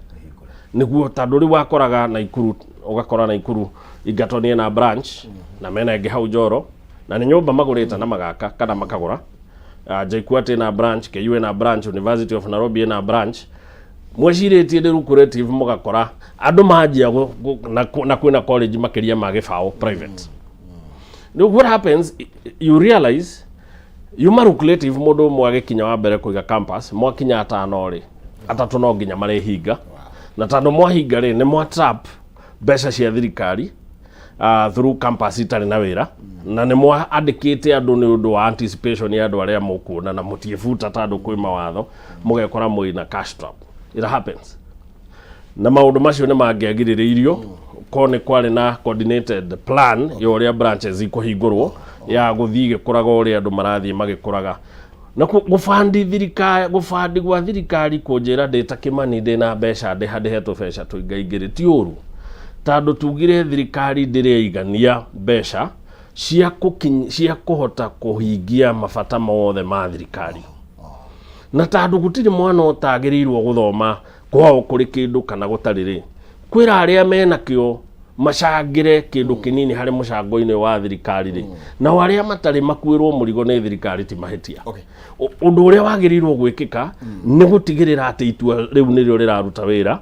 S3: nĩguo, tondũ rĩu wakoraga Naikuru, ũgakora Naikuru Egerton ĩna branch na mena ĩngĩ hau Njoro, na nĩ nyũmba magũrĩte na magaka kana makagũra. JKUAT ĩna branch, KU ĩna branch, University of Nairobi ĩna branch. Mwĩcirĩtie nĩ lucrative, mũgakora andũ manjia na kwĩna college makĩria ma gĩbaũ private. Rĩu what happens, you realize yuma lucrative, mũndũ ũmwe agĩkinya wa mbere kũiga campus, mwakinya atano rĩ, atatũ no nginya marĩhinga, na tondũ mwahinga rĩ, nĩ mwa trap mbeca cia thirikari through campus itarĩ na wĩra, na nĩ mwandĩkĩte andũ nĩ ũndũ wa anticipation ya andũ arĩa mũkuona na mũtiĩbuta tondũ kwĩ mawatho, mũgekora mwĩna cash trap. It happens, na maũndũ macio nĩ mangĩagirĩrĩirio ko nĩ kwarĩ na coordinated plan ya ũrĩa branches ikũhingũrwo, ya gũthiĩ igĩkũraga ũrĩa andũ marathiĩ magĩkũraga, na gũbandi thirikari, gũbandi gwa thirikari kũnjĩra ndĩ ta Kĩmani ndĩna mbeca ndĩha ndĩhe tũbeca tũingaingĩ ti ũru, tondũ tugire thirikari ndĩrĩigania mbeca cia kũhota kũhingia mabata mothe ma thirikari, na tondũ gũtirĩ mwana ũtagĩrĩirwo gũthoma kwao kũrĩ kĩndũ kana gũtarĩ rĩ, kwĩra arĩa mena kĩo macangĩre kĩndũ kĩnini harĩ mũcango-inĩ wa thirikari rĩ, nao arĩa matarĩ makuĩrwo mũrigo nĩ thirikari ti mahĩtia. Ũndũ ũrĩa wagĩrĩirwo gwĩkĩka nĩ gũtigĩrĩra atĩ itua rĩu nĩrĩo rĩraruta wĩra.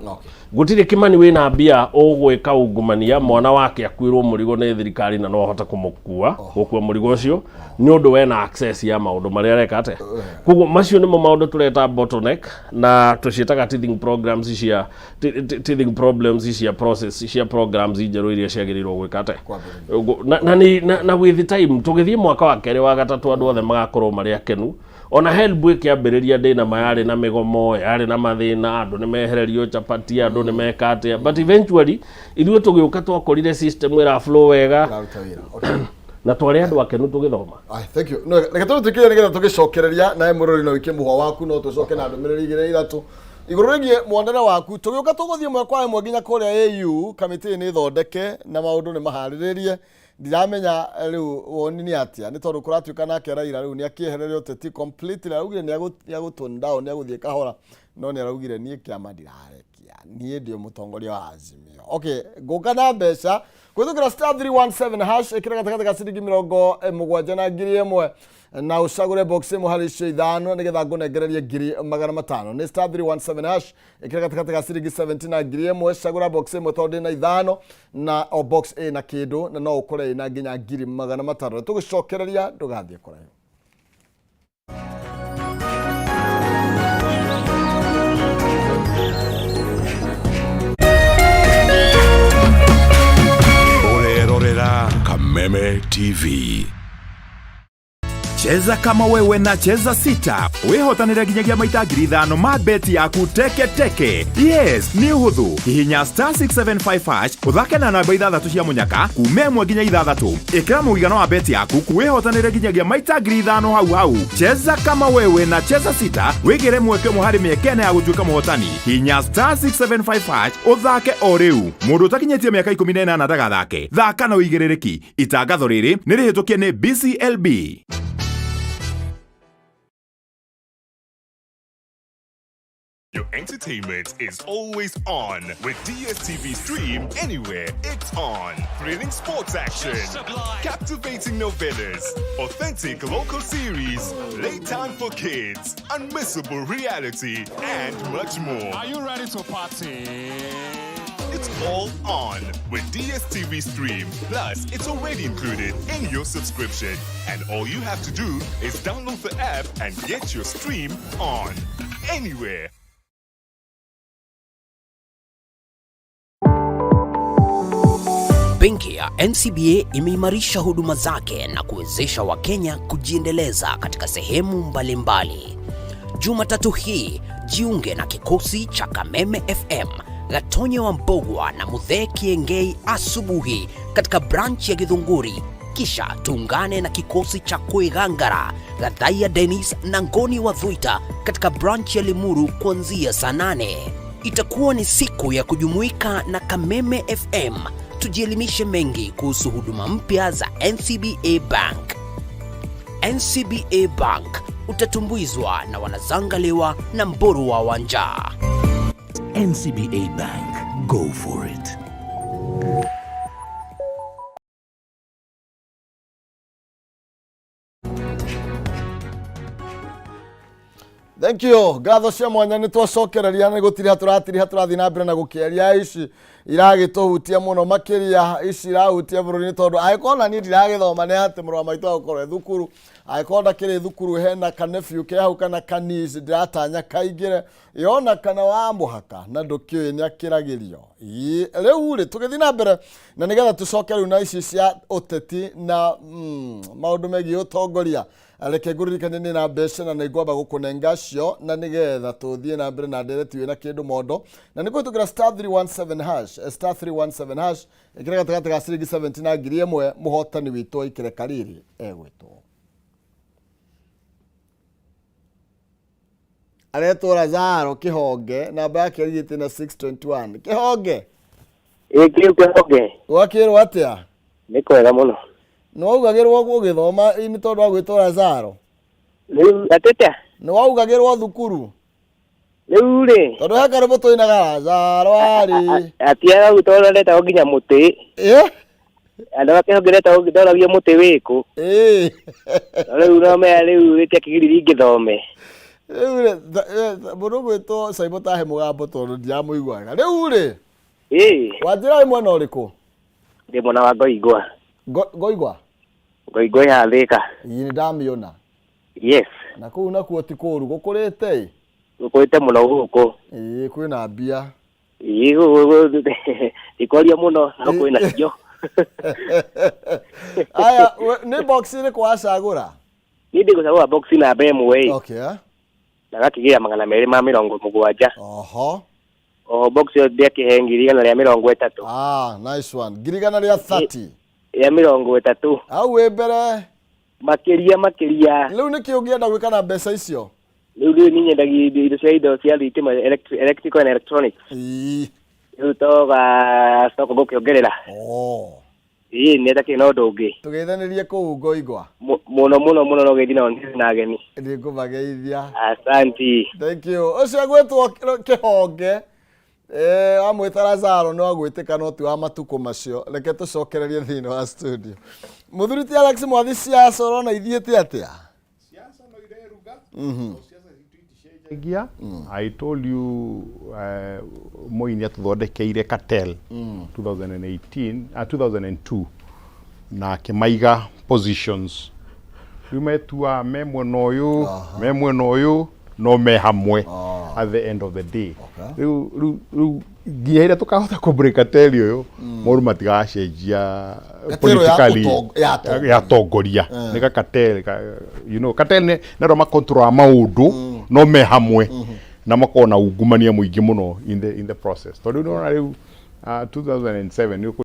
S3: Gũtirĩ Kĩmani wĩna mbia ũgwĩka ungumania mwana wake akuĩrwo mũrigo nĩ thirikari, na no ahote kũmũkua gũkua mũrigo ũcio nĩ ũndũ wena access ya maũndũ marĩa areka atĩa. Koguo macio nĩmo maũndũ tũreta bottleneck, na tũciĩtaga teething programs cia teething problems cia process cia programs njerũ iria ciagĩrĩirwo gwĩka atĩa. Na with time tũgĩthiĩ mwaka wa kerĩ, wa gatatũ, andũ othe magakorwo marĩ akenu. Ona HELB ĩkĩambĩrĩria ndĩna ma yarĩ na mĩgomo, yarĩ na mathĩna, andũ nĩ mehererio chapati, andũ nĩ meka atĩa, but eventually ithuĩ tũgĩũka twakorire system ĩra flow wega.
S2: Ĩraruta wĩra. Okay.
S3: Na twarĩ andũ akenu tũgĩthoma.
S2: Ai, thank you. No, reke tũtwĩkĩre nĩgetha tũgĩcokereria nawe mũrori no wĩkie mũhwa waku, no tũcoke na ndũmĩrĩri igĩrĩ ithatũ igũrũ rĩgiĩ muonere waku. Tũgĩũka tũgũthiĩ ĩmwe kwa ĩmwe nginya kũrĩa AU kamĩtĩ nĩ thondeke na maũndũ nĩ maharĩrĩrie. Ndiramenya rĩu woni nĩ atĩa, nĩ tondũ kũratuĩka nake Raila rĩu nĩ akĩehereire ũteti completely. Araugire nĩ agũ tone down, nĩ agũthiĩ kahora, no nĩ araugire niĩ kĩama ndirarekia, niĩ ndĩ mũtongoria wa Azimio. Okay, ngũka na mbeca kũhĩtũkĩra *317#, ĩkĩra gatagatĩ ga ciringi 70 na 1,000 na ũcagũre box ĩmwe harĩ icio ithano nĩgetha ngũnengererie 500,000. Nĩ *317#, ĩkĩra gatagatĩ ga ciringi 70 na 1,000, cagũra box ĩmwe tondũ ndĩna ithano na o box ĩna kĩndũ, na no ũkore ĩna nginya 500,000. Tũgĩcokereria, ndũgathiĩ kũraihu.
S5: Ũrerorera Kameme TV.
S6: Cheza kama wewe na Cheza Sita wĩhotanĩre nginyagia maita 5,000 ma beti yaku teke teke. Yes, nĩ ũhũthũ. Hihinya *675 hash, ũthake na namba ithathatũ cia mũnyaka kuma ĩmwe nginya ithathatũ. Ĩkĩra mũigana wa beti yaku wĩhotanĩre nginyagia maita 5,000 hau hau. Cheza kama wewe na Cheza Sita wĩgĩre mweke ũmwe harĩ mĩeke ĩna ya gũtuĩka mũhotani. Hihinya *675 hash ũthake o rĩu. Mũndũ ũtakinyĩtie mĩaka 18 ndagathake. Thaka na ũigĩrĩrĩki. Itangatho rĩrĩ nĩ rĩhĩtũkie nĩ BCLB.
S7: Your entertainment is always on with DSTV Stream Anywhere. It's on. Thrilling sports action, captivating novellas, authentic local series, playtime for kids, unmissable reality, and much more.
S8: Are you ready to party?
S7: It's all on with DSTV Stream. Plus, it's already included in your subscription. And all you have to do is download the app and get your stream on. Anywhere.
S8: Benki ya NCBA imeimarisha huduma zake na kuwezesha Wakenya kujiendeleza katika sehemu mbalimbali. Jumatatu hii jiunge na kikosi cha Kameme FM, Gatonye wa Mbogwa na Muthee Kiengei asubuhi katika branch ya Githunguri, kisha tuungane na kikosi cha Kwigangara, Gathaiya Dennis na Ngoni wa Thuita katika branch ya Limuru kuanzia saa 8. Itakuwa ni siku ya kujumuika na Kameme FM tujielimishe mengi kuhusu huduma mpya za NCBA Bank. NCBA Bank, utatumbuizwa na wanazangaliwa na Mburu wa Wanja.
S5: NCBA Bank. Go for it.
S2: Thank you. Ngatho cia mwanya nĩ twacokereria nĩ gũtiriha tũratiriha tũrathiĩ na mbere na gũkĩaria ici iragĩtũhutia mũno makĩria ici irahutia bũrũri nĩ tondũ angĩkorwo na niĩ ndiragĩthoma nĩ atĩ mũrũ wa maitũ agũkorwo e thukuru, angĩkorwo ndakĩrĩ thukuru hena kanephew ke hau kana kanici ndĩratanya kaingĩre yona kana wa mũhaka na ndũkĩũĩ nĩ akĩragĩrio. Ĩ, rĩu rĩ tũgĩthiĩ na mbere na nĩgetha tũcoke rĩu na ici cia ũteti na maũndũ megiĩ ũtongoria, reke ngũririkanie nĩ na mbeca na nĩ ngwamba gũkũnenga cio na nĩgetha tũthiĩ na mbere na ndereti wĩna kĩndũ mondo na nĩ kũhĩtũkĩra star 317 hash, star 317 hash, ĩkĩra gatagatĩ ga ciringi 70 na 1000, mũhotani witũ aikĩre kariri egwĩtwo aretwo Lazaro Kĩhonge, namba yake ĩrigĩte na 621. Kĩhonge.
S9: Ĩ, kĩu Kĩhonge.
S2: Gwakĩrwo atĩa?
S9: Nĩ kwega mũno.
S2: Nĩ waugagĩrwo ũgĩthoma nĩ tondũ wa gwĩtwo Lazaro?
S9: Rĩu atĩte?
S2: Nĩ waugagĩrwo thukuru?
S9: Rĩu rĩ.
S2: Tondũ he karĩmũ tũinaga Lazaro arĩ.
S9: Atiaga hau tondũ ndetagwo nginya mũtĩ.
S2: Ĩ?
S9: Andũ a Kĩhonge ndetagwo ndoragio mũtĩ wĩkũ.
S2: Ĩ.
S9: Rĩu no mea rĩu rĩtiakĩgiririe ngĩthome.
S2: Rĩu rĩ, mũndũ ũgwĩtwo Caimũ tahe mũgambo tondũ ndiramũiguaga. Rĩu rĩ.
S9: Ĩ.
S2: Wanjĩra wĩ mwena ũrĩkũ?
S9: Ndĩ mwena wa Ngoingwa.
S2: Ngoingwa?
S9: Ngoingwa ya Thĩka.
S2: Ĩ, nĩ ndamĩona.
S9: Yes.
S2: Na kũu nakuo ti kũũru, gũkũrĩte ĩ?
S9: Gũkũrĩte mũno gũkũ.
S2: Ĩ, kwĩna mbia.
S9: Ĩ, ndikwaria mũno, no kwĩna cio.
S2: Aya, nĩ box ĩrĩkũ wacagũra?
S9: Niĩ ndĩgũcagũra box namba 1 ĩ.
S2: Okay.
S9: Na gakĩgĩra 270.
S2: Oho.
S9: O box ĩyo ndĩakĩhe 130,000.
S2: Ah, nice one. 130,000.
S9: Ya 30.
S2: Hau wĩ mbere.
S9: Makĩria, makĩria.
S2: Rĩu nĩkĩ ũngĩenda gwĩka na mbeca icio?
S9: Rĩu rĩu niĩ nyendagia indo cia indo cia thitima, electrical and electronics.
S2: Ĩ.
S9: Rĩu toga stock ngũkĩongerera.
S2: Oh.
S9: Ĩ, nĩ ndakĩrĩ na ũndũ ũngĩ.
S2: Tũgeithanĩrie kũu Ngoingwa.
S9: Mũno, mũno, mũno no geithi nao na ageni.
S2: Nĩ ngũmageithia.
S9: Asanti.
S2: Thank you. Ũcio agwĩtwo Kĩhonge. Wamwĩta Lazaro no agwĩtĩka no ti wa matukũ macio. Reke tũcokererie thĩinĩ wa studio. Mũthuri ti Alex Mwathi, siasa ũrona ithiĩte atĩa?
S4: Siasa no ireruga. Siasa citũ iticenjagia. I told you, Moi nĩ atũthondekeire cartel 2018, 2002 na akĩmaiga positions. Rĩu metua me mwena ũyũ, me mwena ũyũ, no me hamwe at the end of the day. Rĩu rĩu rĩu nginya ĩrĩa tũkahota kũ break cartel ũyũ, maũndũ matigacenjia
S2: Cartel ya
S4: politically
S2: ya atongoria.
S4: Ya atongoria. Nĩ ga cartel ka, you know, cartel nĩ andũ makontrol maũndũ no me hamwe na makorwo na ungumania mũingĩ mũno in the process. Tondũ rĩu nĩwona rĩu, 2007 nĩ